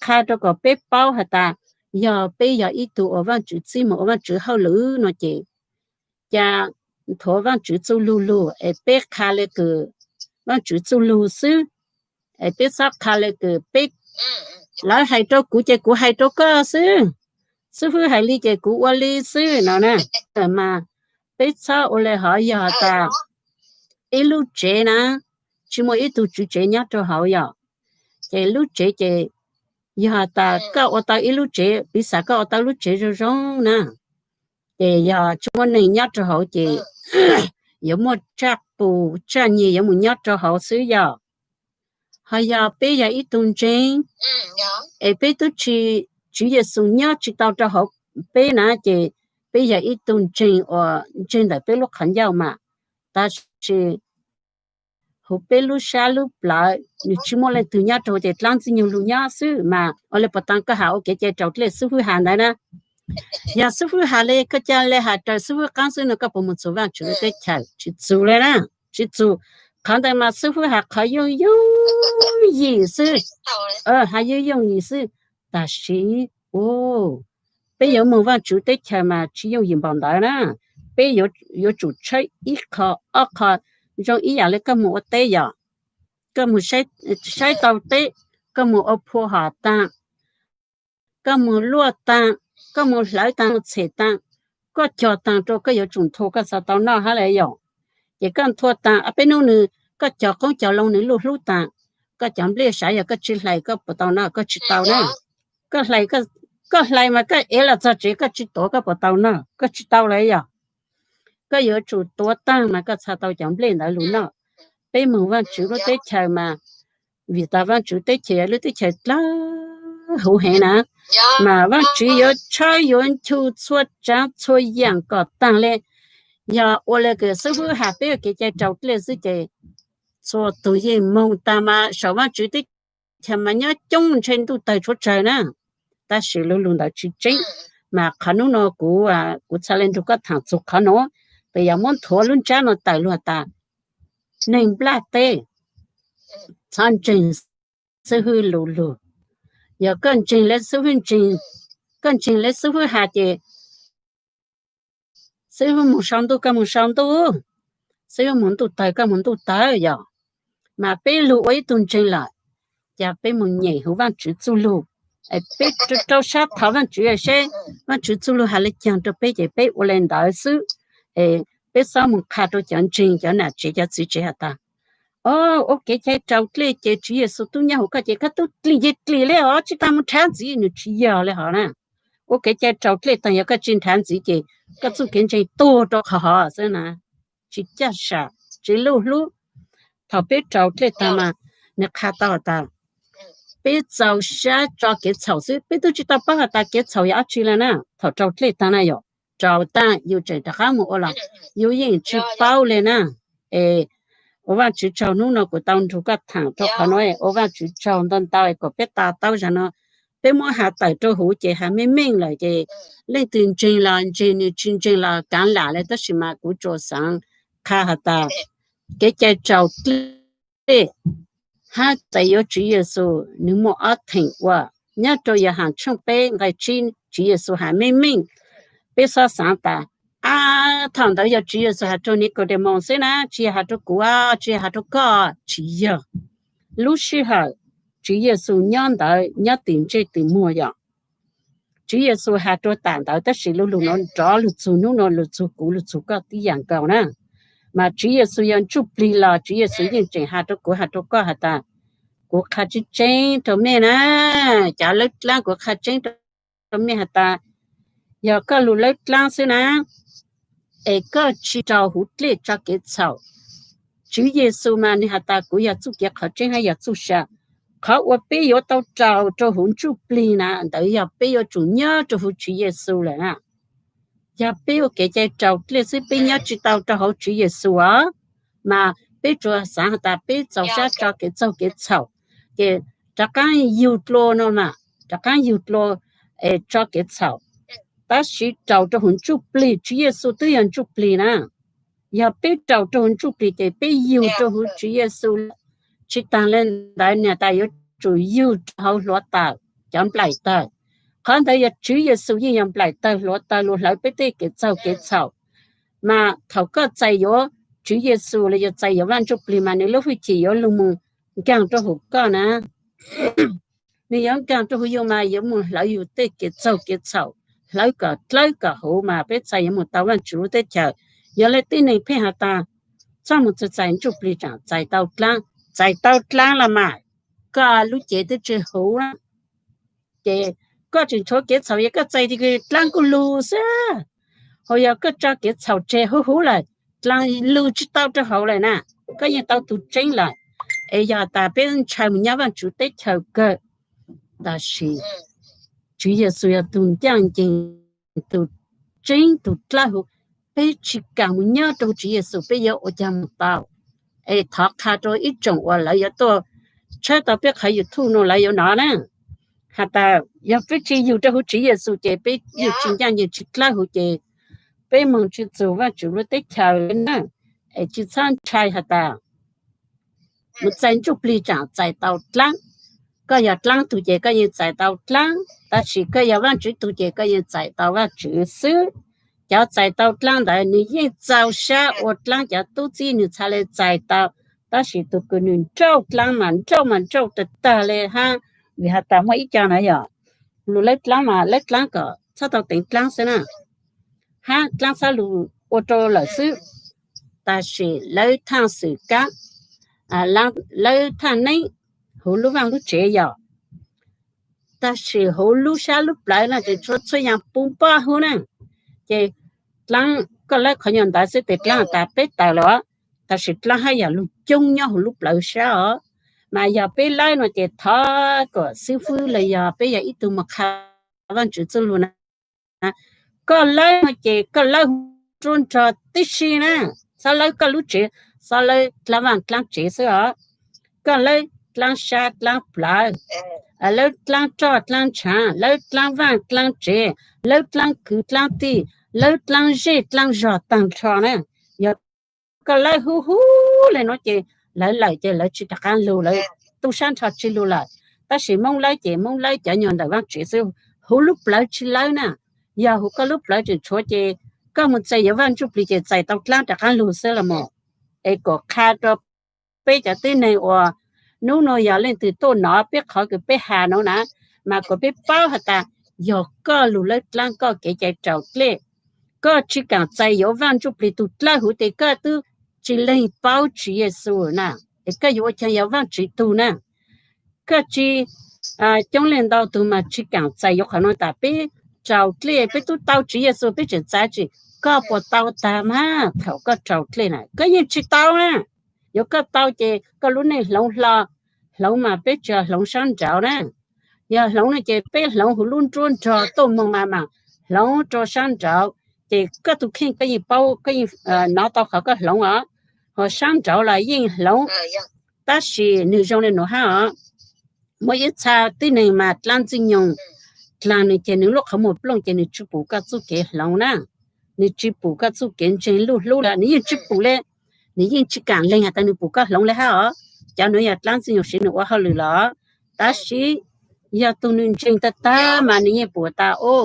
qha rau kom peb paub has tas, yog peb yog ib tug uas Vaajtswv txib moog ua Vaajtswv hauj lwm no ces, ca nthuav Vaajtswv txuj lug lug es peb qha le kws Vaajtswv txuj lug xwb. Es peb txhob qha le kws peb, lawv hais rau kuv ces kuv hais rau koj xwb, xib fwb hais li ces kuv ua li xwb no na. Mas peb txhob ua le hov, yog has tas ib lub tsev na, tsi muaj ib tug tswv tsev nyob rau hauv yog, ces lub tsev ces yog has tas koj ua tau ib lub tsev, piv xam koj ua tau lub tsev zoo zoo na, ces yog tsi muaj neeg nyob rau hauv ces yuav muaj tsaj qus tsaj nyeg yuav mus nyob rau hauv xwb yog. Ho yog peb yog ib tug ntseeg, es peb tub tsi, Tswv Yexus nyob tsi tau rau hauv peb na, ces peb yog ib tug ntseeg uas ntseeg ntawm peb lub qhov ncauj mas, tab sis huv peb lub sab lub plawv nws tsi muaj leej twg nyob rau ces dlaab Ntxwg Nyoog lug nyob xwb mas. Ua le puas tau koj has ua kev cai raus dlej xib fwb has ntawd na? Yog xib fwb has le koj ca le has raws xib fwb qaab xwb no koj puas mus txug Vaajtswv lub teb chaws? Tsis txug le na, tsis txug. Qhov ntawd mas xib fwb has qhov yooj yooj yim xwb, has yooj yooj yim xwb. Tam sis peb yuav moog Vaajtswv teb chaws mas tsis yooj yim npaum ntawd na. Peb yuav tsum tshawb ib qho ob qho, zoo ib yaam le koj moog ua teb yom, koj moog saib tau teb, koj moog ua phua hom taag, koj moog luaj taag, koj moog hlawv taag, moog txhem taag, koj cog taag rua koj yuav tsum nthua koj txhad tau noj hab le yom. Ces koj nthua taag, peb nub nwg koj cog qoob cog loo nwg luj hlub taag, koj cov nplej sav yog koj tsis hlais koj puas tau noj? Koj tsis tau na. Koj hlais mas koj ev los txog tsev koj tsis tuav koj puas tau noj? Koj tsis tau le yom. Koj yuav tsum tuav taag mas koj txhad tau cov nplej ntawd lug noj. Peb moog Vaajtswv lub teb chaws mas, vim tas Vaajtswv teb chaws yog lub teb chaws dlawg huv heev na, mas Vaajtswv yuav tshawb yuav nchu txhua tsaav txhua yaam kom taag le. Yog ua le kws xib fwb has peb ua kev cai raus dlej xwb ces txhua tug yeej moog taag mas saum Vaajtswv teb chaws mas nyob coob ntshe ntuj tawg tshuav tsawg na. Tab sis lub lug ntawd tsis tseeb. Mas qhov nub no kuv, kuv txhad le nrug koj thaam txug qhov nuav, tes yog muab nthuav lub ntsab no tawm lug has tas neeg nplaj teb txhob ntseeg xib fwb lug lug. Yog koj ntseeg le xib fwb ntseeg, koj ntseeg le xib fwb has ces xib fwb moog sau ntuj koj moog sau ntuj, xib fwb moog ntuj tawg koj moog ntuj tawg yom. Mas peb lug ua ib tug ntseeg lawm, cas peb moog nyem huv Vaajtswv txuj lug, peb rau sab thov Vaajtswv seb Vaajtswv txuj lug has le caag rua peb ces peb ua le ntawd xwb. Peb xob moog qha rua cov ntseeg cov nam tsev cov txiv tsev has tas, o, ua kev cai raus dlej ces Tswv Yexus tub nyob huv koj ces koj tub dlim ces dlim le os, tsis tas moog nrhav ntxiv, nwg tsis yog le hov na. Ua kev cai raus dlej taag yog koj tsis nrhav ntxiv ces koj txuj kev ntseeg tuag rua qhov hov xwb na. Tsis caj sam, tsis luj hlub. Thaum peb raus dlej taag mas nwg qha tau has tas peb txaus sab tso kev txhaum xwb, peb tub tsis tau paub has tas kev txhaum yog dlaab tsi le na. Thaum raus dlej taag na yom, raus taag yus tseem rov qaab moog ua los yus yeej tsis paub le na. Es ua Vaajtswv tsaug nub no kuv tau nrug koj thaam rua qhov nuav, ua Vaajtswv tsaug ntau ntau es kuas peb to taub zag no, peb muab has tawm rua huv ces has meej meej lawm ces leej twg ntseeg los ntseeg, nwg tsis ntseeg los kaav lam le, tab sis mas kuv tsuas xaav qha has tas kev cai raus dlej hab txais yuav Tswv Yexus nwg muaj ob theem ua. Nyob rua Yauhas tshooj peb nqai tsib Tswv Yexus has meej meej, peb xob xaav tas, a, thaum ntawd yog Tswv Yexus has rua Nikaudemaus xwb na, tsis yog has rua kuv, tsis yog has rua koj, tsis yog. Lub sij hawm Tswv Yexus nyob ntawd nyob tim ntsej tim muag yom. Tswv Yexus has rua tam ntawd tab sis lub lug nuav nrov lug txug nub nuav lug txug kuv lug txug koj tib yaam nkaus na. Mas Tswv Yexus yog ntsuj plig los Tswv Yexus yeej tseem has rua kuv has rua koj has tas, kuv qha tseeb tseeb rua mej na, cov lawb dlaab kuv qha tseeb rua mej has tas, yog koj lug lawb dlaab xwb na, es koj tsis raus huv dlej tso kev txhaum, Tswv Yexus mas nwg has tas kuv yog txuj kev qhov tseeb hab yog txuj sa. Qhov uas peb yuav tau raus rua huv ntsuj plig na ntawd yog peb yuav tsum nyob rua huv Tswv Yexus lawm na. Yog peb ua kev cai raus dlej xwb peb nyob tsis tau rua huv Tswv Yexus os, mas peb tsuas xaav has tas peb txaus sab tso kev txaug kev txhaum, ces rov qaab yug dlua no mas, rov qaab yug dlua tso kev txhaum. Tab sis raus rua huv ntsuj plig, Tswv Yexus twb yog ntsuj plig na. Yog peb raus rua huv ntsuj plig ces peb yug rua huv Tswv Yexus. Tsis taag le ntawd nwg tas yuav tsum yug rua huv hluav taws, cov nplaim tawg. Qhov ntawd yog Tswv Yexus yeej yog nplaim tawg hluav taws lug hlawv peb tej kev txaug kev txhaum. Mas thaum koj txais yuav Tswv Yexus los yog txais yuav Vaaj Ntsuj Plig mas nwg lub hwj chim yuav lug moog nkaag rua huv koj na. Nwg yuav nkaag rua huv yug mas yuav moog hlawv yug tej kev txaug kev txhaum, hlawv kom dlawb kom huv mas peb txhad yuav moog tau Vaajtswv lub teb chaws. Yog le tej neeg pheej has tas txhob moog txais ntsuj plig tsaam txais tau dlaab, txais tau dlaab los mas koj lub cev twb tsis huv na. Ces koj tseem tshuav kev txhaum yog koj txais dlaab kuj lug xwb. Ho yog koj tso kev txhaum tseg huv huv lawm, dlaag lug tsis tau rua huv lawm na, koj yeej tau tug tseeb lawm. Es yog tas peb ntshaw moog nyob Vaajtswv teb chaws kawg. Tab sis Tswv Yexus yog tug ncaaj nceeg, tug tseeb, tug dlawb huv. Peb tsis kaam moog nyob rua huv Tswv Yexus peb yuav ua caag moog tau? Es thov qha rua ib tsoom uas lawv yuav tuaj tshawb tau peb qhov YouTube no lawv yuav nov na, has tas yog peb tsis yug rau huv Tswv Yexus ces peb yeej tsis ncaj ncees tsis dawb huv ces peb moog tsis txug Vaajtswv lub teb chaws le na. Es tsis txhob ntshai has tas mus txais ntsuj plig tsaam txais tau dlaab. Koj yog dlaab tug ces koj yeej txais tau dlaab, tab sis koj yog Vaajtswv tug ces koj yeej txais tau Vaajtswv xwb. Cov txais tau dlaab ntawd nwg yeej txaus sab ua dlaab, cov tub txib nwg txhad le txais tau, tab sis tug kws nwg nrauj dlaab mas nrauj mas nrauj tag tag le hab. Vim has tas muaj ib co na yog lug lawb dlaab mas lawb dlaab kom txhob tau teev dlaab xwb na, hab dlaab txhob lug ua rau lawm xwb. Tab sis lawb thaaj xwm kaab, lawb thaaj neeb huv lub vaaj lub tsev yog, tab sis huv lub sab lub plawv no ces txhua txhua yaam puv npoj huv na. Ces dlaab koj lawb qhov nyuag ntawd xwb tes dlaab has tas peb tawm lawm, tab sis dlaab hab yog lug coob nyob huv lub plawv sab os. Mas yog peb lawb no ces thov kom xib fwb los yog peb yog ib tug mus qha Vaajtswv txuj lug na, koj lawb no ces koj lawb huv nruab nrog tib si na, txhob lawb koj lub tsev, txhob lawb dlaab vaaj dlaab tsev xwb os. Koj lawb dlaab sab dlaab plawv, lawb dlaab roj dlaab ntshaav, lawb dlaab vaaj dlaab tsev, lawb dlaab kwv dlaab tij, lawb dlaab zej dlaab zog taag nrho na. Yog koj lawb huv huv le nuav ces lawv lawm ces lawv tsis rov qaab lug, lawv tub sab nrho tsis lug lawm. Tab sis Moob lawb ces Moob lawb cov nyuag ntawm vaaj tsev xwb, huv lub plawv tsis lawb na. Yog huv koj lub plawv tseem tshuav ces koj mus txais yuav Vaaj Ntsuj Plig ces txais tau dlaab rov qaab lug xwb los mas. Es kom qha rau peb cov tib neeg uas nub nua yog leej twg tuaj nov peb qhov kws peb has nuav na, mas kom peb paub has tas yog koj lug lawb dlaab koj kev cai raus dlej, koj tsis kaam txais yuav Vaaj Ntsuj Plig tug dlawb huv tes koj twb tsis leeg paub Tswv Yexus na, es koj yuav ua caag yog Vaajtswv tug na. Koj tsis coob leej ntau tug mas tsis kaam txais yuav qhov nuav tas peb raus dlej peb tub tau Tswv Yexus peb tseem txav tsi. Koj puas tau tag mas thaum koj raus dlej na? Koj yeej tsis tau na. Yuav koj tau ces koj lub neej hloov hlo, hloov mas peb tsis hloov sab nraud na. Yog hloov no ces peb hloov huv lub nruab nrog tuaj moog mas mas hloov rau sab nraud, ces koj tus kheej koj yeej paub, koj yeej nov tau qhov koj hloov os. Ho sab nraud los yeej hloov, tab sis nwg zoo le nuav hab os. Muaj ib txha tib neeg mas dlaab ntxwg nyoog dlaag nwg ces nwg lub qhov muag plooj ces nwg tsis pum koj txuj kev hloov na, nwg tsis pum koj txuj kev ntseeg luj hlub le, nwg yeej tsis pum le, nwg yeej tsis kaam leeg has tas nwg pum koj hloov le hab os. Cov nuav yog dlaab ntxwg nyoog siv nwg ua hauj lwm los, tab sis yog tug nwg ntseeg tag tag mas nwg yeej pum tas o,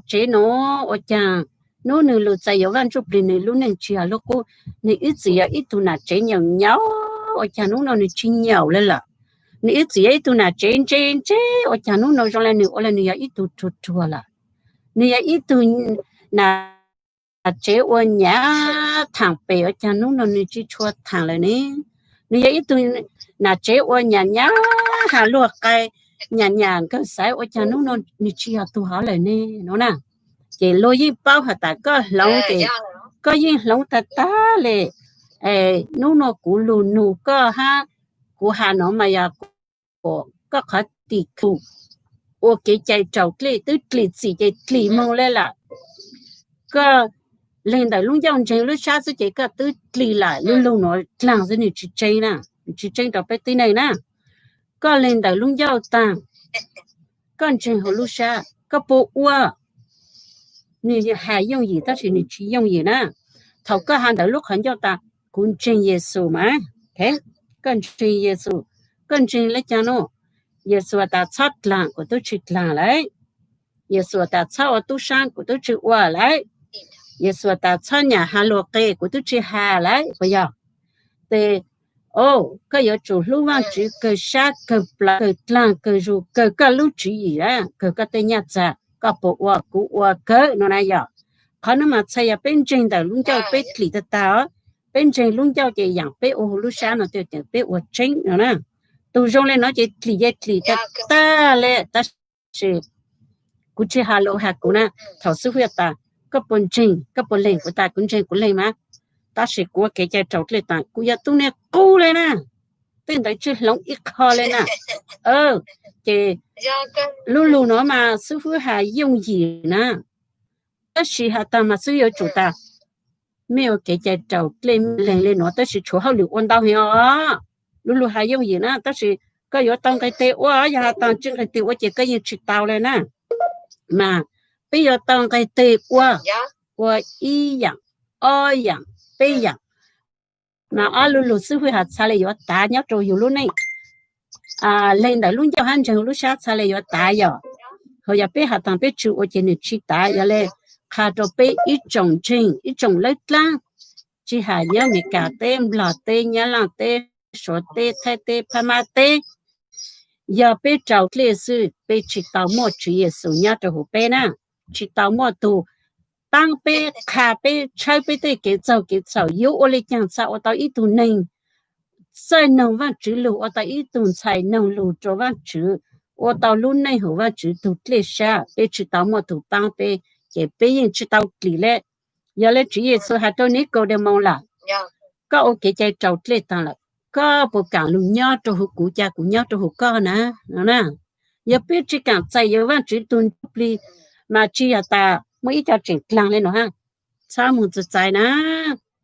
tsev nuav ua caag nub nwg lug txais yuav Vaaj Ntsuj Plig nwg lub neej tsis yog lub qub. Nwg ib txwm yog ib tug nam tsev nyaum nyaum, ua caag nub nua nwg tsis nyaum le lawm. Nwg ib txwm yog ib tug nam tsev ntse ntse, ua caag nub nua zoo le nwg ua le nwg yog ib tug ruag ruag lawm. Nwg yog ib tug nam tsev ua nyam thaam pem, ua caag nub nua nwg tsis tshua thaam lawm ne. Nwg yog ib tug nam tsev ua nyam nyam has luag qai, nyam nyam nkawg xaiv, ua caag nub nua nwg tsis yog tug hov lawm ne, nuav na. Ces luag yeej paub has tas koj hloov ces koj yeej hloov tag tag le. Nub nua kuv lug nug koj hab, kuv has nuav mas yog koj qhov tim khum ua kev cai raus dlej twb dlim txim ces dlim moog le lawm. Koj leeg ntawm lub ncauj ntseeg lub sab xwb ces koj twb dlim lawm, lub lug nuav dlaag xwb nwg tsis tseeb na, tsis tseeb rau peb tib neeg na. Koj leeg ntawm lub ncauj taag, koj ntseeg huv lub sab, koj puas ua? Nwg has yooj yim tab sis nwg tsis yooj yim na. Thaum koj has ntawm lub qhov ncauj tas kuv ntseeg Yexus mas, koj ntseeg Yexus, koj ntseeg le caag nuav? Yexus tas txhob dlaag, kuv twb tsis dlaag lawm. Yexus tas txhob ua tub saab, kuv twb tsis ua lawm. Yexus tas txhob nyam has luag qe, kuv twb tsis has lawm, puas yog? Tes, o, koj yuav tsum hlub Vaajtswv kawg sab kawg plawv kawg dlaag kawg zug kawg koj lub tswv yim, kawg koj tej nyaj txag, koj puas ua? Kuv ua kawg no na yog. Qhov nuav mas txhais yog peb ntseeg ntawm lub ncauj peb dlim tag tag os. Peb ntseeg lub ncauj ces yaam peb ua huv lub sab no tej peb ua tseeb no na. Tug zoo le nuav ces dlim ces dlim tag tag le, tab sis kuv tsis has lus has kuv na. Thaum xib fwb tas koj puas ntseeg, koj puas leeg? Kuv tas kuv ntseeg, kuv leeg mas, tab sis kuv ua kev cai raus dlej tas kuv yog tub neeg qub le na, tej ntawd tsis hloov ib qho le na. Ces lub lug nuav mas xib fwb has yooj yim na, tab sis has tas mas xib fwb yuav tsum tas mej ua kev cai raus dlej, mej leeg le nuav tab sis tshuav hauj lwm ua ntau heev os. Lub lug has yooj yim na tab sis Koj yuav tau nqe tes ua, yog has tas tsis nqe tes ua ces koj yeej tsis tau li na. Mas peb yuav tau nqe tes ua, ua ib yaam, ob yaam, peb yaam. Mas ob lu lug xwb hwj has txha le yuav tav nyob rau yus lub neej. Leeg ntawm lub ncauj hab ntseeg lub sab txha le yuav tav yog. Hos yog peb has tas peb tsis ua ces nws tsis tav. Yog le qha rau peb ib tsoom ntseeg, ib tsoom lawb dlaab, tsis has nyob Amelikas teb, Nplog teb, Nyab Laj teb, Suav teb, Thaib teb, Phab Mab teb, yog peb raus dlej xwb peb tsis tau muaj Tswv Yexus nyob rau huv peb na. Tsis tau muaj tug paab peb, qha peb, tshawb peb tej kev txaug kev txhaum yuav ua le caag txha ua tau ib tug neeg txawj noog Vaajtswv lug, ua tau ib tug ntxhais noog lug rau Vaajtswv, ua tau lub neej hauv Vaajtswv tug dlej sab. Peb tsis tau muaj tug paab peb, ces peb yeej tsis tau dlim le. Yog le Tswv Yexus has rau Nikaudemaus lawm, koj ua kev cai raus dlej taag lawm, koj puas kaam lug nyob rau huv kuv ca kuv nyob rau huv koj na? No na, yog peb tsis kaam txais yuav Vaajtswv tug ntsuj plig, mas tsis yog tas muaj ib co tseem dlaag le no hab, txhob moog txais txais na.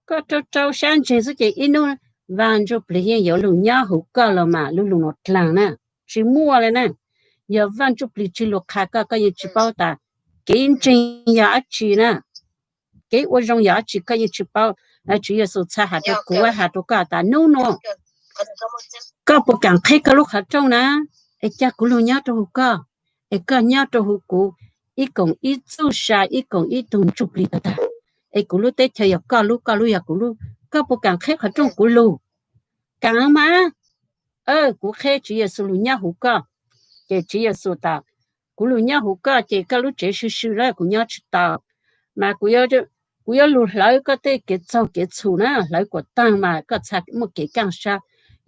Koj rau rau sab ntseeg xwb ces ib nub Vaaj Ntsuj Plig yeej yuav lug nyob huv koj los mas lub lug no dlaag na. Tsis muaj le na. Yog Vaaj Ntsuj Plig tsis lug qha koj, koj yeej tsis paub tas kev ntseeg yog dab tsi na, kev ua zoo yog dab tsi koj yeej tsis paub. Tswv Yexus txhad has rau kuv, has rau koj tas nub nua koj puas kaam qheb koj lub qhov rooj na, es ca kuv lug nyob rau huv koj, es koj nyob rau huv kuv, ib koom ib txuj sa, ib koom ib tug ntsuj plig tag tag, es kuv lub teb chaws yog koj lub, koj lub yog kuv lub. Koj puas kaam qheb qhov rooj kuv lug? Kaam mas. Kuv qheb Tswv Yexus lug nyob huv koj. Ces Tswv Yexus tas kuv lug nyob huv koj ces koj lub tsev swm swm lawm kuv nyob tsis tau. Mas kuv yuav lug hlawv koj tej kev txaug kev txhum na, hlawv kuas taag mas koj txhad muaj kev kaaj sab.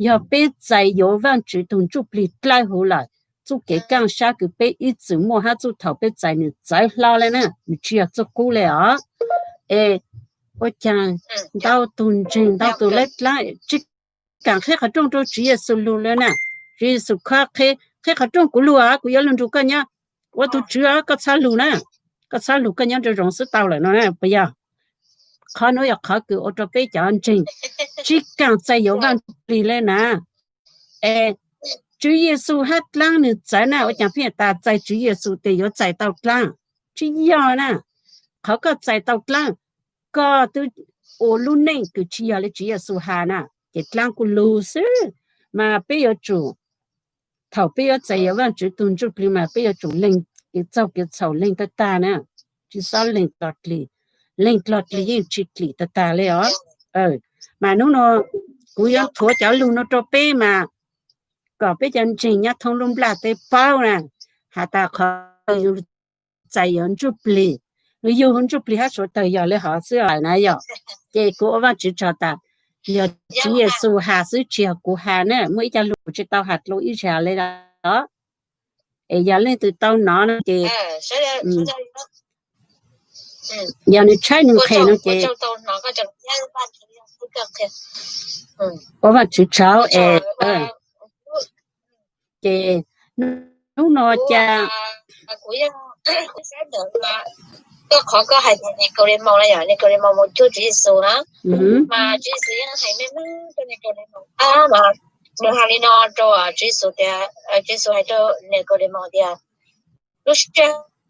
Yog peb txais yuav Vaajtswv tug ntsuj plig dlawb huv lawm, txuj kev kaaj sab kws peb ib txwm muaj hab txuj thaum peb txais nws txawv hlo le na, nws tsis yog txuj qub le os. Es ua caag ntau tug ntseeg ntau tug lawv dlaab tsis kaam qheb qhov rooj rau Tswv Yexus lug le na. Tswv Yexus khob qheb, qheb qhov rooj kuv lug os, kuv yuav lug nrug koj nyob ua tug tswv os, koj txhob lug na, koj txhob lug, koj nyob nraum zoov xwb tau lawm no na, puas yog? Qhov nuav yog qhov kws ua rau peb cov ntseeg tsis kaam txais yuav Vaajtswv plig le na. Es Tswv Yexus hab dlaab nws txawv na, ua caag pheej tas txais Tswv Yexus tes yuav txais tau dlaab? Tsis yog na. Qhov koj txais tau dlaab, koj twb ua lub neej kws tsis yog le Tswv Yexus has na, ces dlaab kuj lug xwb. Mas peb yuav tsum, thaum peb yuav txais yuav Vaajtswv tug ntsuj plig mas peb yuav tsum lees kev txaug kev txhaum leeg tag tag na, tsis xob lees dlog dlig. Lees dlog dlig yeej tsis dlim tag tag le os. Mas nub nua kuv yuav thuav cov lug nua rau peb mas kom peb cov ntseeg nyob thoob lub nplaj teb paub na, has tas qhov yug txais yuav ntsuj plig, yug ntsuj plig hab suav tawg yog le hov xwb na yog. Ces kuv ua Vaajtswv tsaug tas yog Tswv Yexus has xwb tsis yog kuv has na, muaj ib co lug kuv tsis tau has dlua ib zag le os. Es yog leej twg tau nov no ces yog nws tshaib nws nqhis no ces ua Vaajtswv tsaug es ces nub no cas koj qhov koj hais tias Nicodemus na, yog Nicodemus mus cuag Tswv Yexus na, mas Tswv Yexus yeej hais meej meej rau Nicodemus mas nws hais li no rau Tswv Yexus tias, Tswv Yexus hais rau Nicodemus tias lub sij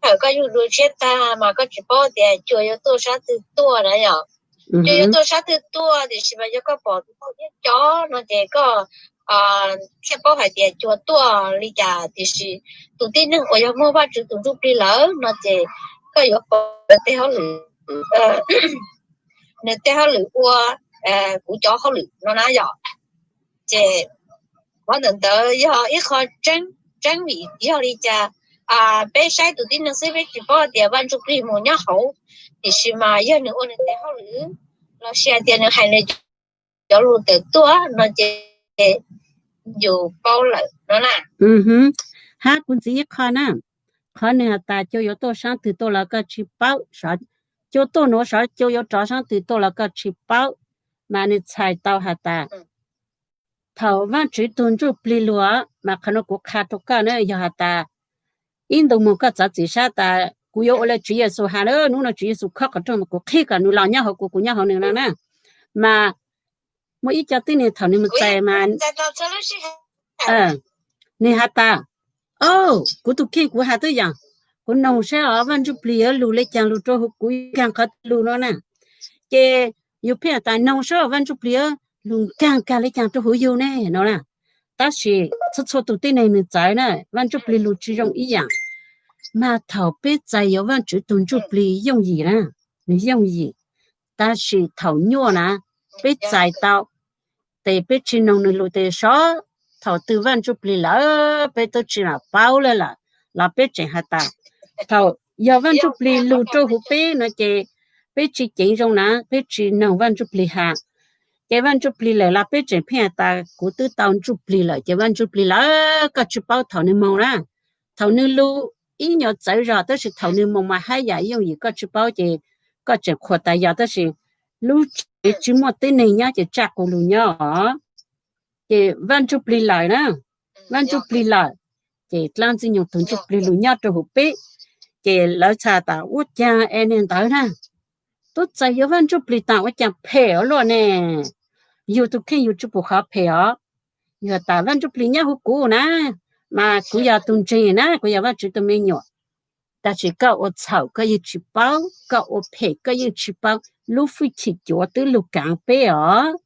hawm koj yug dua tshiab tag mas koj tsis paub tias cua yuav tuaj sab twg tuaj na yom. Cua yuav tuaj sab twg tuaj, tiam sis mas yog koj pom tus phauj thiab cov no ces koj thiaj paub hais tias cua tuaj li cas. Tiam sis tus tib neeg uas yog muaj Vajtswv tus ntsuj plig lawm no ces koj yuav pom nws tej hauj lwm, nws tej hauj lwm ua kuv cov hauj lwm no na yom. Ces qhov ntawm ntawd yog ib qho tseeb, tseeb vim yog li cas peb saib tus tib neeg xwb peb tsis paub tias Vaj Ntsuj Plig mus nyob hauv, tiam sis mas yog nws ua nws tej hauj lwm los sis hais tias nws hais nws cov lus tawm tuaj no ces yus paub lawm no na. Hab kuv ntxiv ib qho na, qhov nws has tas cua yuav tuaj sab twg tuaj los koj tsis paub, cua tuaj nuav sov cua yuav rov sab twg tuaj los koj tsis paub, mas nws txhais tau has tas thaum Vaajtswv tug Ntsuj Plig lug mas qhov nuav kuv qha rau koj na, yog has tas ib ntu moog koj txav txim sab tas kuv yuav ua le Tswv Yexus has, nub no Tswv Yexus khob qhov rooj mas kuv qhib kom nws los nyob hauv kuv, kuv nyob hauv nws no na. Mas muaj ib co tib neeg thaum nws mus txais mas, Nws has tas, o, kuv tus kheej kuv has twb yog, kuv noog saib os Vaj Ntsuj Plig yuav lug le caag lug rua huv kuv, yuav nkaag qhov twg lug no na. Ces yus pheej has tas noog saib Vaj Ntsuj Plig yuav lug nkaag kag le caag rua huv yug ne no na. Tab sis txhua txhua tus tib neeg nws txawv na, Vaj Ntsuj Plig lug tsi zoo ib yaam. Mas thaum peb txais yuav Vaj Tswv tug Ntsuj Plig yooj yim na, nws yooj yim. Tab sis thaum nyuaj na, peb txais tau tes peb tsi noog nws lug tes sov, thaum twg Vaj Ntsuj Plig lawm peb tub tsi lam paub le lawm, los peb tseem has tas, thaum yog Vaj Ntsuj Plig lug rua huv peb no ces peb tsi ceev zoo na, peb tsi noog Vaj Ntsuj Plig has. Ces Vaj Ntsuj Plig lawm los peb tseem pheej has tas kuv twb tau Ntsuj Plig lawm, ces Vaj Ntsuj Plig lawm koj tsi paub thaum nws moog na. Thaum nws lug ib nyuag txawv zog, tab sis thaum nws moog mas hab yam yooj yim koj tsi paub ces koj tseem qhuas tas yog, tab sis lub tsev tsi muaj tib neeg nyob ces tsaj qus lug nyob os. Ces Vaj Ntsuj Plig lawm na, Vaj Ntsuj Plig lawm, ces dlaab Ntxwg Nyoog tug Ntsuj Plig lug nyob rua huv peb. Ces lawv txhais tas ua caag es niag ntawd na, tub txais yuav Vaj Ntsuj Plig taag ua caag phem ua luaj ne. Yug tug kheej yug tsi pum qhov phem os. Yog tas Vaj Ntsuj Plig nyob huv kuv na, mas kuv yog tug ntseeg na, kuv yog Vaj Tswv tug me nyuam. Tab sis koj ua txhaum koj yeej tsi paub, koj ua phem koj yeej tsi paub, lub fwj chim cuav twb lug kaav peb os.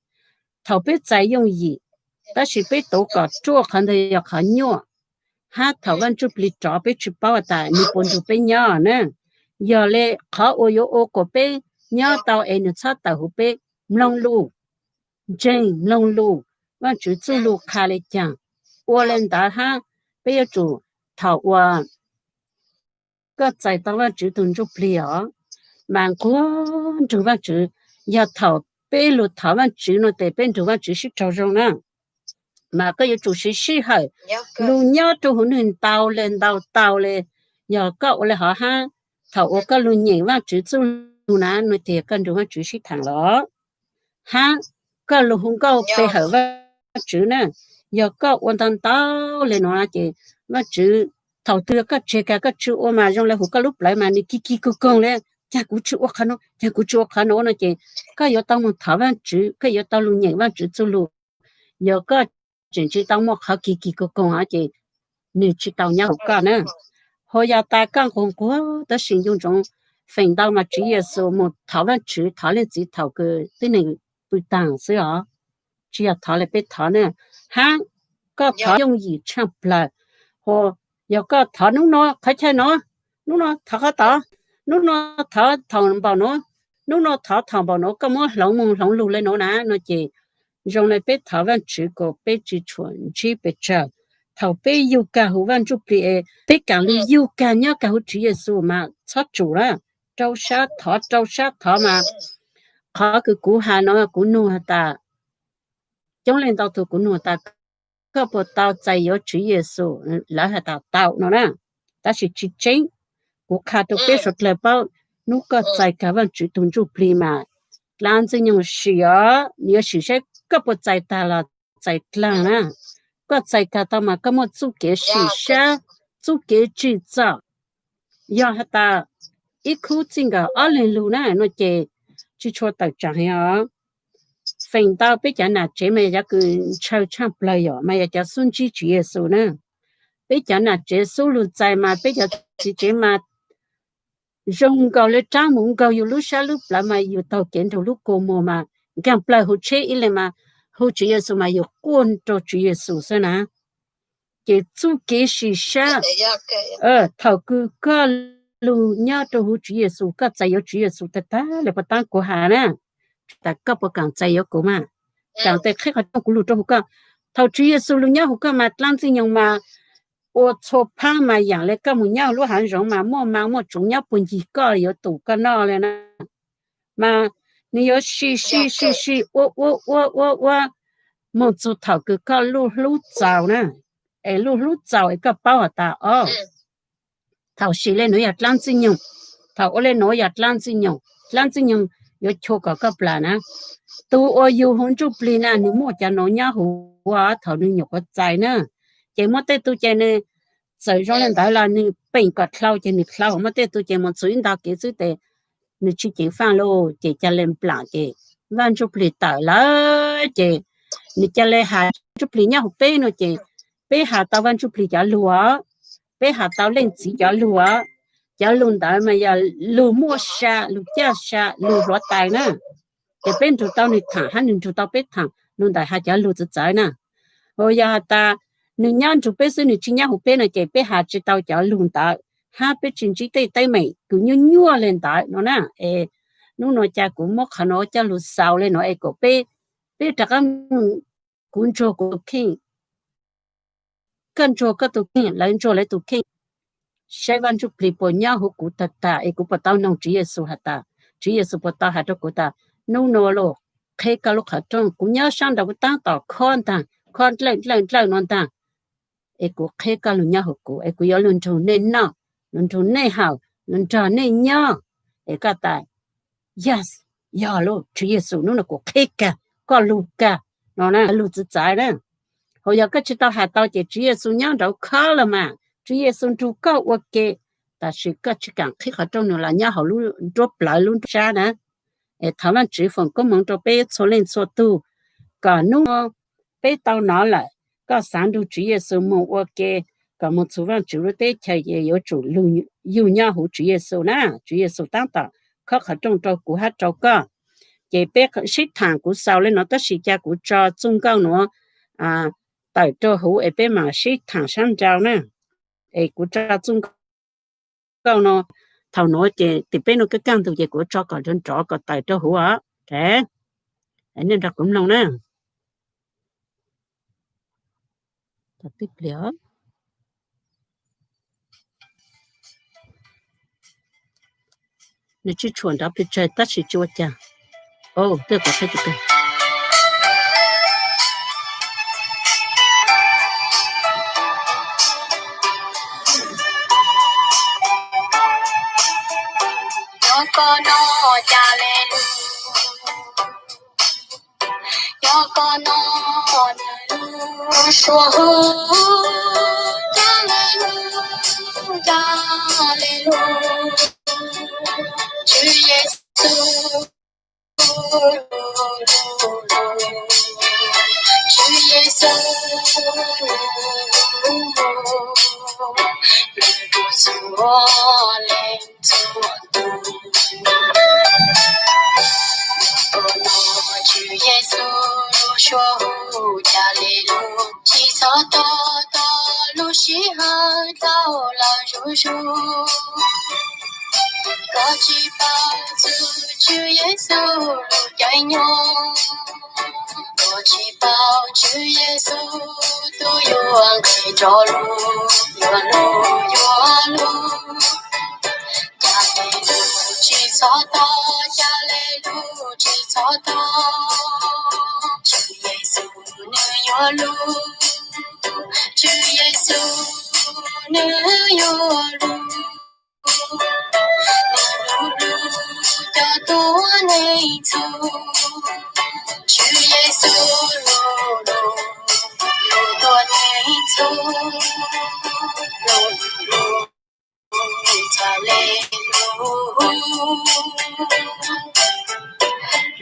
Thaum peb txais yooj yim, tab sis peb tuav kom ruaj qhov ntawd yog qhov nyuaj. Hab thaum Vaj Ntsuj Plig rov peb tsi paub tas nws puas nrug peb nyob na. Yog le qhov uas yuav ua kom peb nyob tau es nws txhob tawm huv peb, mloog lus, ntseeg mloog lus, Vaj Tswv txuj lug qha le caag, ua le ntawd hab. Peb yuav tsum, thaum uas koj txais tau Vaj Tswv tug Ntsuj Plig os, mas nquag nrug Vaj Tswv. Yog thaum peb lug thov Vaj Tswv no tes peb nrug Vaj Tswv sib raug zoo na, mas koj yuav tsum siv sij hawm lug nyob rua huv nwg ntau le ntau tau le. Yog koj ua le hov hab, thaum uas koj lug nyeem Vaj Tswv txuj lug na no ces koj nrug Vaj Tswv sib thaam los, hab koj lug hu nkauj pe hawm Vaj Tswv na. Yog koj ua ntau ntau le no ces Vaj Tswv, thaum twg koj tseg kag koj tsi ua mas zoo le huv koj lub plawv mas nws kig kig koog koog le, caag kuv tsi ua qhov no, caag kuv tsi ua qhov no no ces koj yuav tau moog thov Vaj Tswv, koj yuav tau lug nyeem Vaj Tswv txuj lug. Yog koj tseem tsi tau muaj qhov kig kig koog koog ces nws tsi tau nyob huv koj na. Ho yog tas koj nquag nquag tab sis nco ntsoov, feem ntau mas Tswv Yexus moog thov Vaj Tswv thov leej txiv thaum kws tib neeg pw taag xwb os, tsi yog thov le peb thov na. Hab koj thov yooj yim tshaaj plawg, ho yog koj thov nub no qhov chaw no, nub no thov qhov tod, nub no thov thaum npaum no, nub no thov thaum npaum no, koj muab hloov moog hloov lug le no na no ces zoo le peb thov Vaj Tswv kom peb tsi tshua ntsib pes tsawg. Thaum peb yug kag huv Vaj Ntsuj Plig es peb kaam lug yug kag nyob kag huv Tswv Yexus mas txhob tsum na, rau sab thov rau sab thov mas. Qhov kws kuv has no kuv nug has tas, coob leej ntau tug kuv nug tas koj puas tau txais yuav Tswv Yexus, lawv has tas tau no na, tab sis tsi tseeb. Kuv qha rau peb suav dlawg paub, nub koj txais kag Vaj Tswv tug Ntsuj Plig mas dlaab Ntxwg Nyoog sim os, nws yuav sim saib koj puas txais tag los txais dlaag na. Koj txais kag tau mas koj muaj txuj kev sim sab, txuj kev tsim txom. Yog has tas ib khub txij nkawm ob leeg lug na no ces tsi tshua tawm tsaam heev os. Feem ntau peb cov nam tsev mas yog cov kws ntshaw tshaaj plawg yom, mas yog cov xub ntsib Tswv Yexus na. Peb cov nam tsev xub lug txais mas peb cov txiv tsev mas zoo nkaus le raab mus nkaug yug lub sab lub plawv mas yug taug kev nrug lub kua muag mas nkaag plawg hu tsheb ib leeg mas hu Tswv Yexus mas yug quaj rau Tswv Yexus xwb na. Ces txuj kev sim sab, thaum kws koj lug nyob rau huv Tswv Yexus, koj txais yuav Tswv Yexus tag tag le puag ta kuv has na, tas koj puas kaam txais yuav kuv mas, kaam tes qheb qhov rooj kuv lug rau huv koj. Thaum Tswv Yexus lug nyob huv koj mas dlaab Ntxwg Nyoog mas ua txhua phaab mas yaam le koj mus nyob lub haav zoov mas muaj maa muaj tsuv nyob puag ncig koj yuav tum koj noj le na. Mas nws yuav sim sim sim sim ua ua ua ua ua moog txug thaum kws koj luj hlub txaus na, es luj hlub txaus es koj paub has tas o, thaum sim le nuav yog dlaab Ntxwg Nyoog, thaum ua le nuav yog dlaab Ntxwg Nyoog, dlaab Ntxwg Nyoog yuav chua kom koj plam na. Tug uas yug huv Ntsuj Plig na nws muaj cov nuav nyob huv thaum nws nyuam qhuav txais na. Ces muaj tej tug ces nws txawm zoo le ntawd los nws peem kom dlhau ces nws dlhau, muaj tej tug ces mus txug ib nto kev xwb tes nws tsis ceev faaj lug ces ca le nplaam ces Vaj Ntsuj Plig tawm lawm ces nws ca le has Ntsuj Plig nyob huv peb no ces Peb has tau Vaj Ntsujplig cov lug, peb has tau Leej Txiv cov lug. Cov lug ntawd mas yog lug muaj sa, lug caj sa, lug hluav taws na. Ces peb nrug tau nwg thaam hab nwg nrug tau peb thaam, lug ntawm has cov lug txawv txawv na. Hos yog has tas nwg nyob nrug peb xwb, nwg tsi nyob huv peb no ces peb has tsi tau cov lug ntawd hab peb tsi ntsib tej teeb meem kws nyuaj nyuaj le ntawd no na. Es nub nua ca kuv muab qhov nuav coj lug xaus le nuav es kom peb, peb rov qaab, kuv ntsuag kuv tus kheej, koj ntsuag koj tus kheej, lawv ntsuag lawv tus kheej, saib Vaj Ntsujplig puas nyob huv kuv tag tag es kuv puas tau noog Tswv Yexus has tas, Tswv Yexus puas tau has rua kuv tas, nub nua los qheb koj lub qhov rooj, kuv nyob saab nraud kuv taab tom khob ntaag, khob dlawj dlawj dlawj nua ntaag, es kuv qheb koj lug nyob huv kuv es kuv yuav lug nrug nej noj, lug nrug nej haus, lug nrug nej nyob. Es koj tas, yes, yog lub Tswv Yexus, nub nua kuv qheb kag, koj lug kag no na, lug txawv txawv na. Hos yog koj tsi tau has tau ces Tswv Yexus nyob nraud khob los mas, Tswv Yexus nrug koj ua ke, tab sis koj tsi kaam qhib qhov rooj nwg los nyob hauv lub nruab plawv lub nruab sab na. Es thov Vaajtswv foom koob moov rua peb txhua leej txhua tug, kom nub peb tau nov lawm, koj xaav nrug Tswv Yexus moog ua ke, kom moog txug Vaajtswv lub teb chaws ces yuav tsum lug yug nyob huv Tswv Yexus na. Tswv Yexus taab tom khob qhov rooj rua kuv hab rua koj. Ces peb sib thaam, kuv xaus le nuav tab sis ca kuv tso txuj nkauj nuav tawm rua huv es peb maam sib thaam saab nrau na. Es kuv tso txuj nkauj no, thaum nuav ces tim peb nuav kab kaj ntug ces kuv tso kom nrov nrov kom tawm rua huv os. Nej nrog kuv mloog na. Nws tsis tshuam nrov pes tsawg tab sis tsis ua cas. Nyob koj noj cas le lug, nyob koj noj lug, suav huv cas le lug, cas le lug. Tswv Yexus, Tswv Yexus, lug txhua leej txhua tug. Nyob koj noj Tswv Yexus, suav huv cas le lug, tsis txhob tos tog lub sij hawm dlhau lawm zuj zus. Koj tsis paub txug Tswv Yexus lub caij nyoog, koj tsis paub Tswv Yexus tub yuav nqis nrog lug, yuav lug yuav lug. Cas le lug tsis txhob tog, cas le lug tsis txhob tog. Tswv Yexus nwg yuav lug, Tswv Yexus nwg yuav lug, lug lug lug cov tuab neeg txhua. Tswv Yexus lug lug lug tuab neeg txhua, lug lug lug txhua leej lug.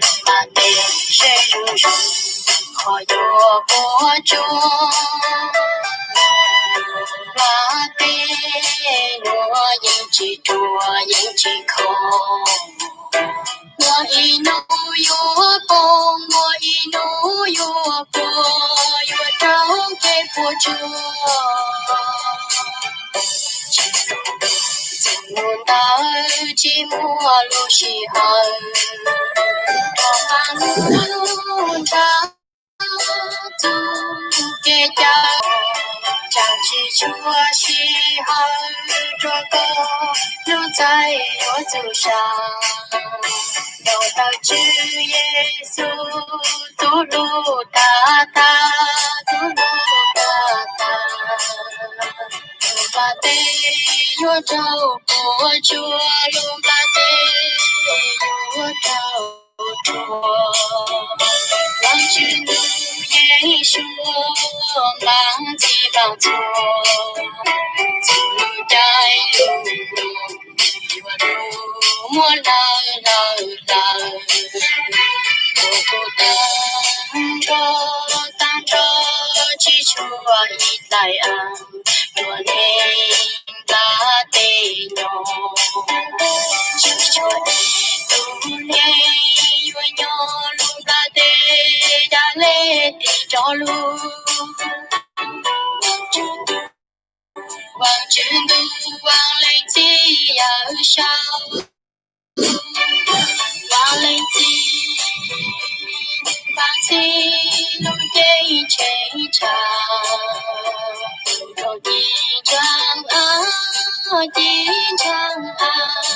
Lug npaaj teb ze zuj zus, qhov yuav puab tsuaj. Lug npaaj teb nuav yeej tsis ruam yeej tsis khov. Muaj ib nub yuav poob, muaj ib nub yuav puas, yuav raug kev puas tsuaj. Txug ntawd tsis muaj lub sij hawm, rov qaab nrug nrag txug kev cai, tsaam tsis tshua sij hawm rua koj lub txais yuav txug sa. Nrug tawm Tswv Yexus tub lug tag tag, tub lug tag tag. Lug npaaj teb yuav raug puas tsuaj, lug npaaj teb yuav raug tsuaj. Vaajtswv nws yeej suav npaaj txhij npaaj txhua, txhua caij lug yuav lug muab lawv lawv lawv. Kuv kuj taag nrho taag nrho tsis tshua ib dlaim av rua neeg nplaj teb nyob. Tsis tshuav ib tug neeg yuav nyob lub nplaj teb, yog leej twg rov lug. Vaaj Tswv Ntuj, Vaaj Leej Txiv Yawm Saub, Vaaj Leej Txiv, Vaaj Txhib lub ceeb tsheej tshaaj, rua ci ntsaag av, ci ntsaag av,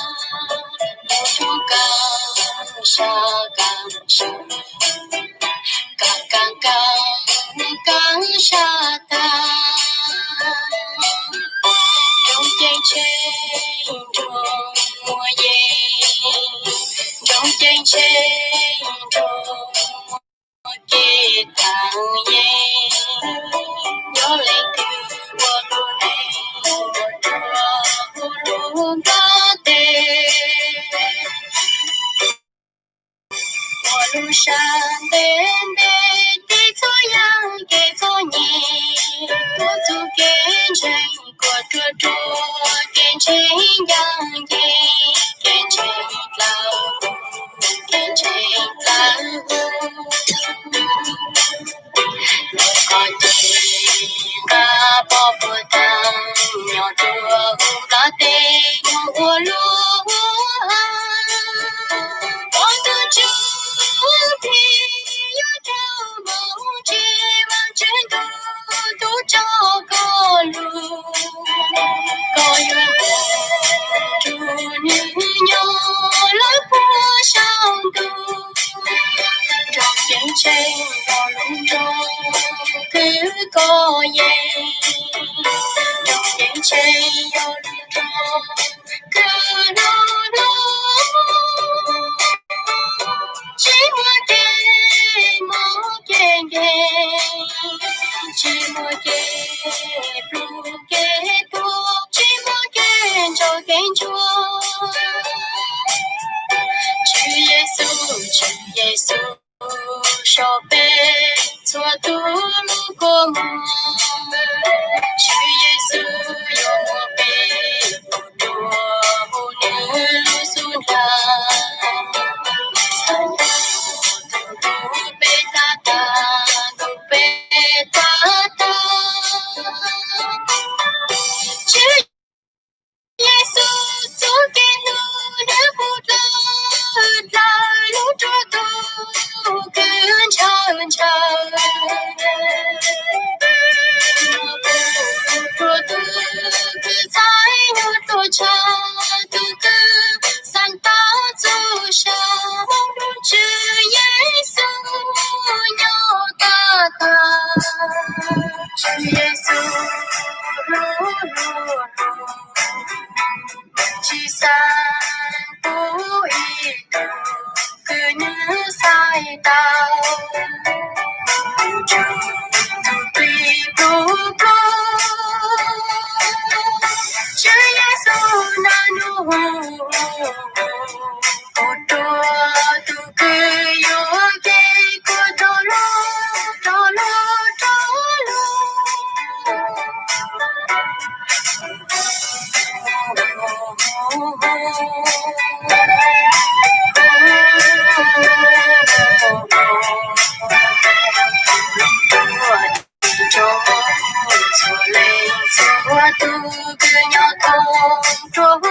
lug rua kaaj sab kaaj sab, kaaj kaaj kaaj kaaj sab taag. Nroog ceeb tsheej nroog muaj yeej, nroog ceeb tsheej nroog muaj kev taag yeej. Yog leej twg ua lub neej ua rua lub nplaj teb, ua lub sab ntev ntev, tib txhua yaam kev txom nyem, ua txuj kev ntseeg kuas ruaj ruaj, kev ntseeg ncaaj nceeg, kev ntseeg dlawg, kev ntseeg dlawg. Lug koj ces nqa pov puag taag, nyob rua huv nplaj teb moog ua luaj ua hav. Pov tug Tswv Yexus yuav raug moog ntsib, Vaajtswv Ntuj tub tso koj lug, koj yuav moog nrug nwg nyob lawm puag saum ntuj. Nroog ceeb tsheej yog lub nroog kws koj yeej, nroog ceeb tsheej yog lub nroog kws lub nroog tsis muaj kev mob kev nkeeg, tsis muaj kev pluj kev tuag, tsis muaj kev ntsoog kev ntsuag. Tswv Yexus, Tswv Yexus, so peb txhua tug lub kua muag. Tswv Yexus yuav muab peb pub rua huv nwg lub xub ntiag. Tus peb tag tag, tus peb tag tag. Tswv Yexus, txuj kev hlub nwg pub dlawg dlawg lug rua tug kws ntshaw ntshaw, rua tug kws txhaj nyuaj tuag tshaaj, tug kws xaav tau txuj sa. Tswv Yexus nyob tag tag, Tswv Yexus hlub hlub, tsis xaav pub ib tug kws nwg xaiv tau, tug tug plig tug pluj. Tswv Yexus na nub, kuv rua tug kws yuav kev kuas rov lug, rov lug, rov lug. Rua tug txhua leej txhua tug kws nyob thoob rua huv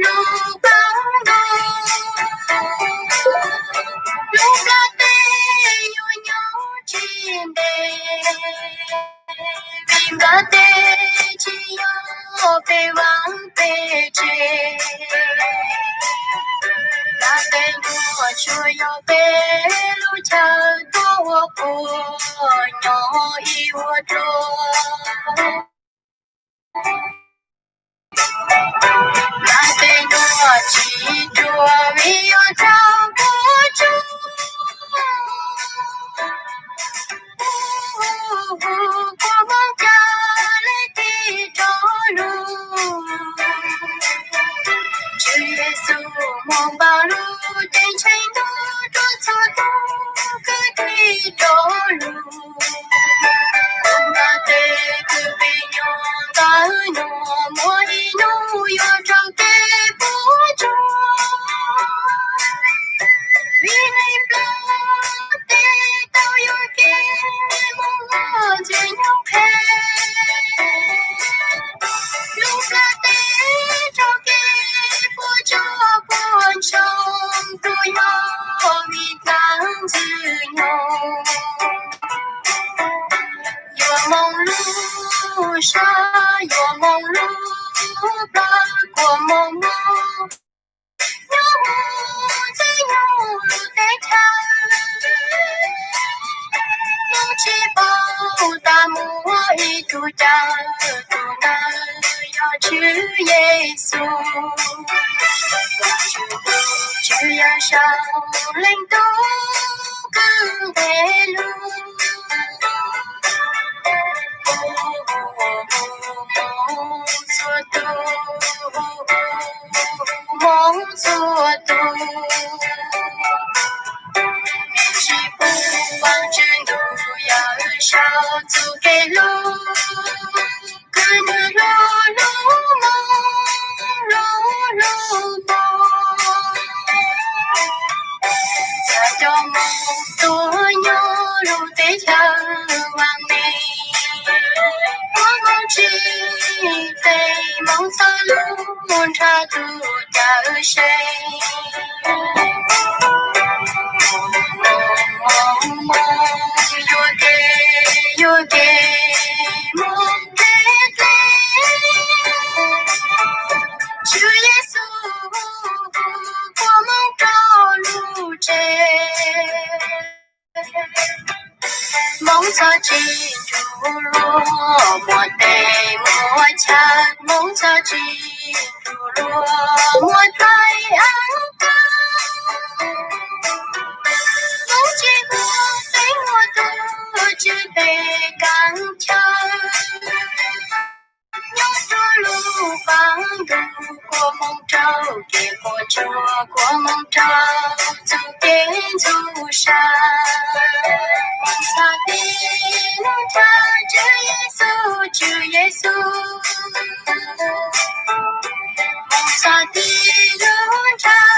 lub koob ntuj, lub nplaj teb yuav nyob tsis ntev, vim nplaj teb tsis yog peb vaam peb tsev. Nplaj teb nuav tsuas yog peb lub chaw tuaj ua quas nyob ib vuag dlua. Nplaj teb nuav tsis dlua vim yog rau puab tsuag. Puab moog ca le tig rov lug. Tswv Yexus moog npaaj lub ceeb tsheej ntuj rua txhua tug kws tig rov lug. yuav moog lug plawg kuas moog moog, nyob huv ntxwg nyoog lub teb chaws. Moog tsis paub tas muaj ib tug caw, tus ntawd yog Tswv Yexus. Tswv Yawm Saub Leej Tub kws ntev lug, moog txhua tus, moog txhua tus, tsis pub Vaajtswv ntuj Yawm Saub txuj kev hlub, kws nwg hlub hlub moog, hlub hlub moog. Txhua cov moog tuaj nyob lub teb chaws vaam meej, puab moog tsis tes, moog txhawb lub nrhav tug cawm seej. Yuam kev, yuam kev, moog dleb dleb, Tswv Yexus puab moog rau lub tsev. Moog txhawb tsis nrug luag muaj tes muaj chaw, moog txhawb tsis nrug luag muaj tais ab kawg, moog tsis muaj teeb muaj tug, Tswv tes kaaj chaw. Nyob rua lub paab ntug, puab moog rau kev puas tsuaj, puab moog rau txuj kev ntxhua sa. Moog txhawb tes lub nrhav Tswv Yexus, Tswv Yexus. Moog txhawb tes lub nrhav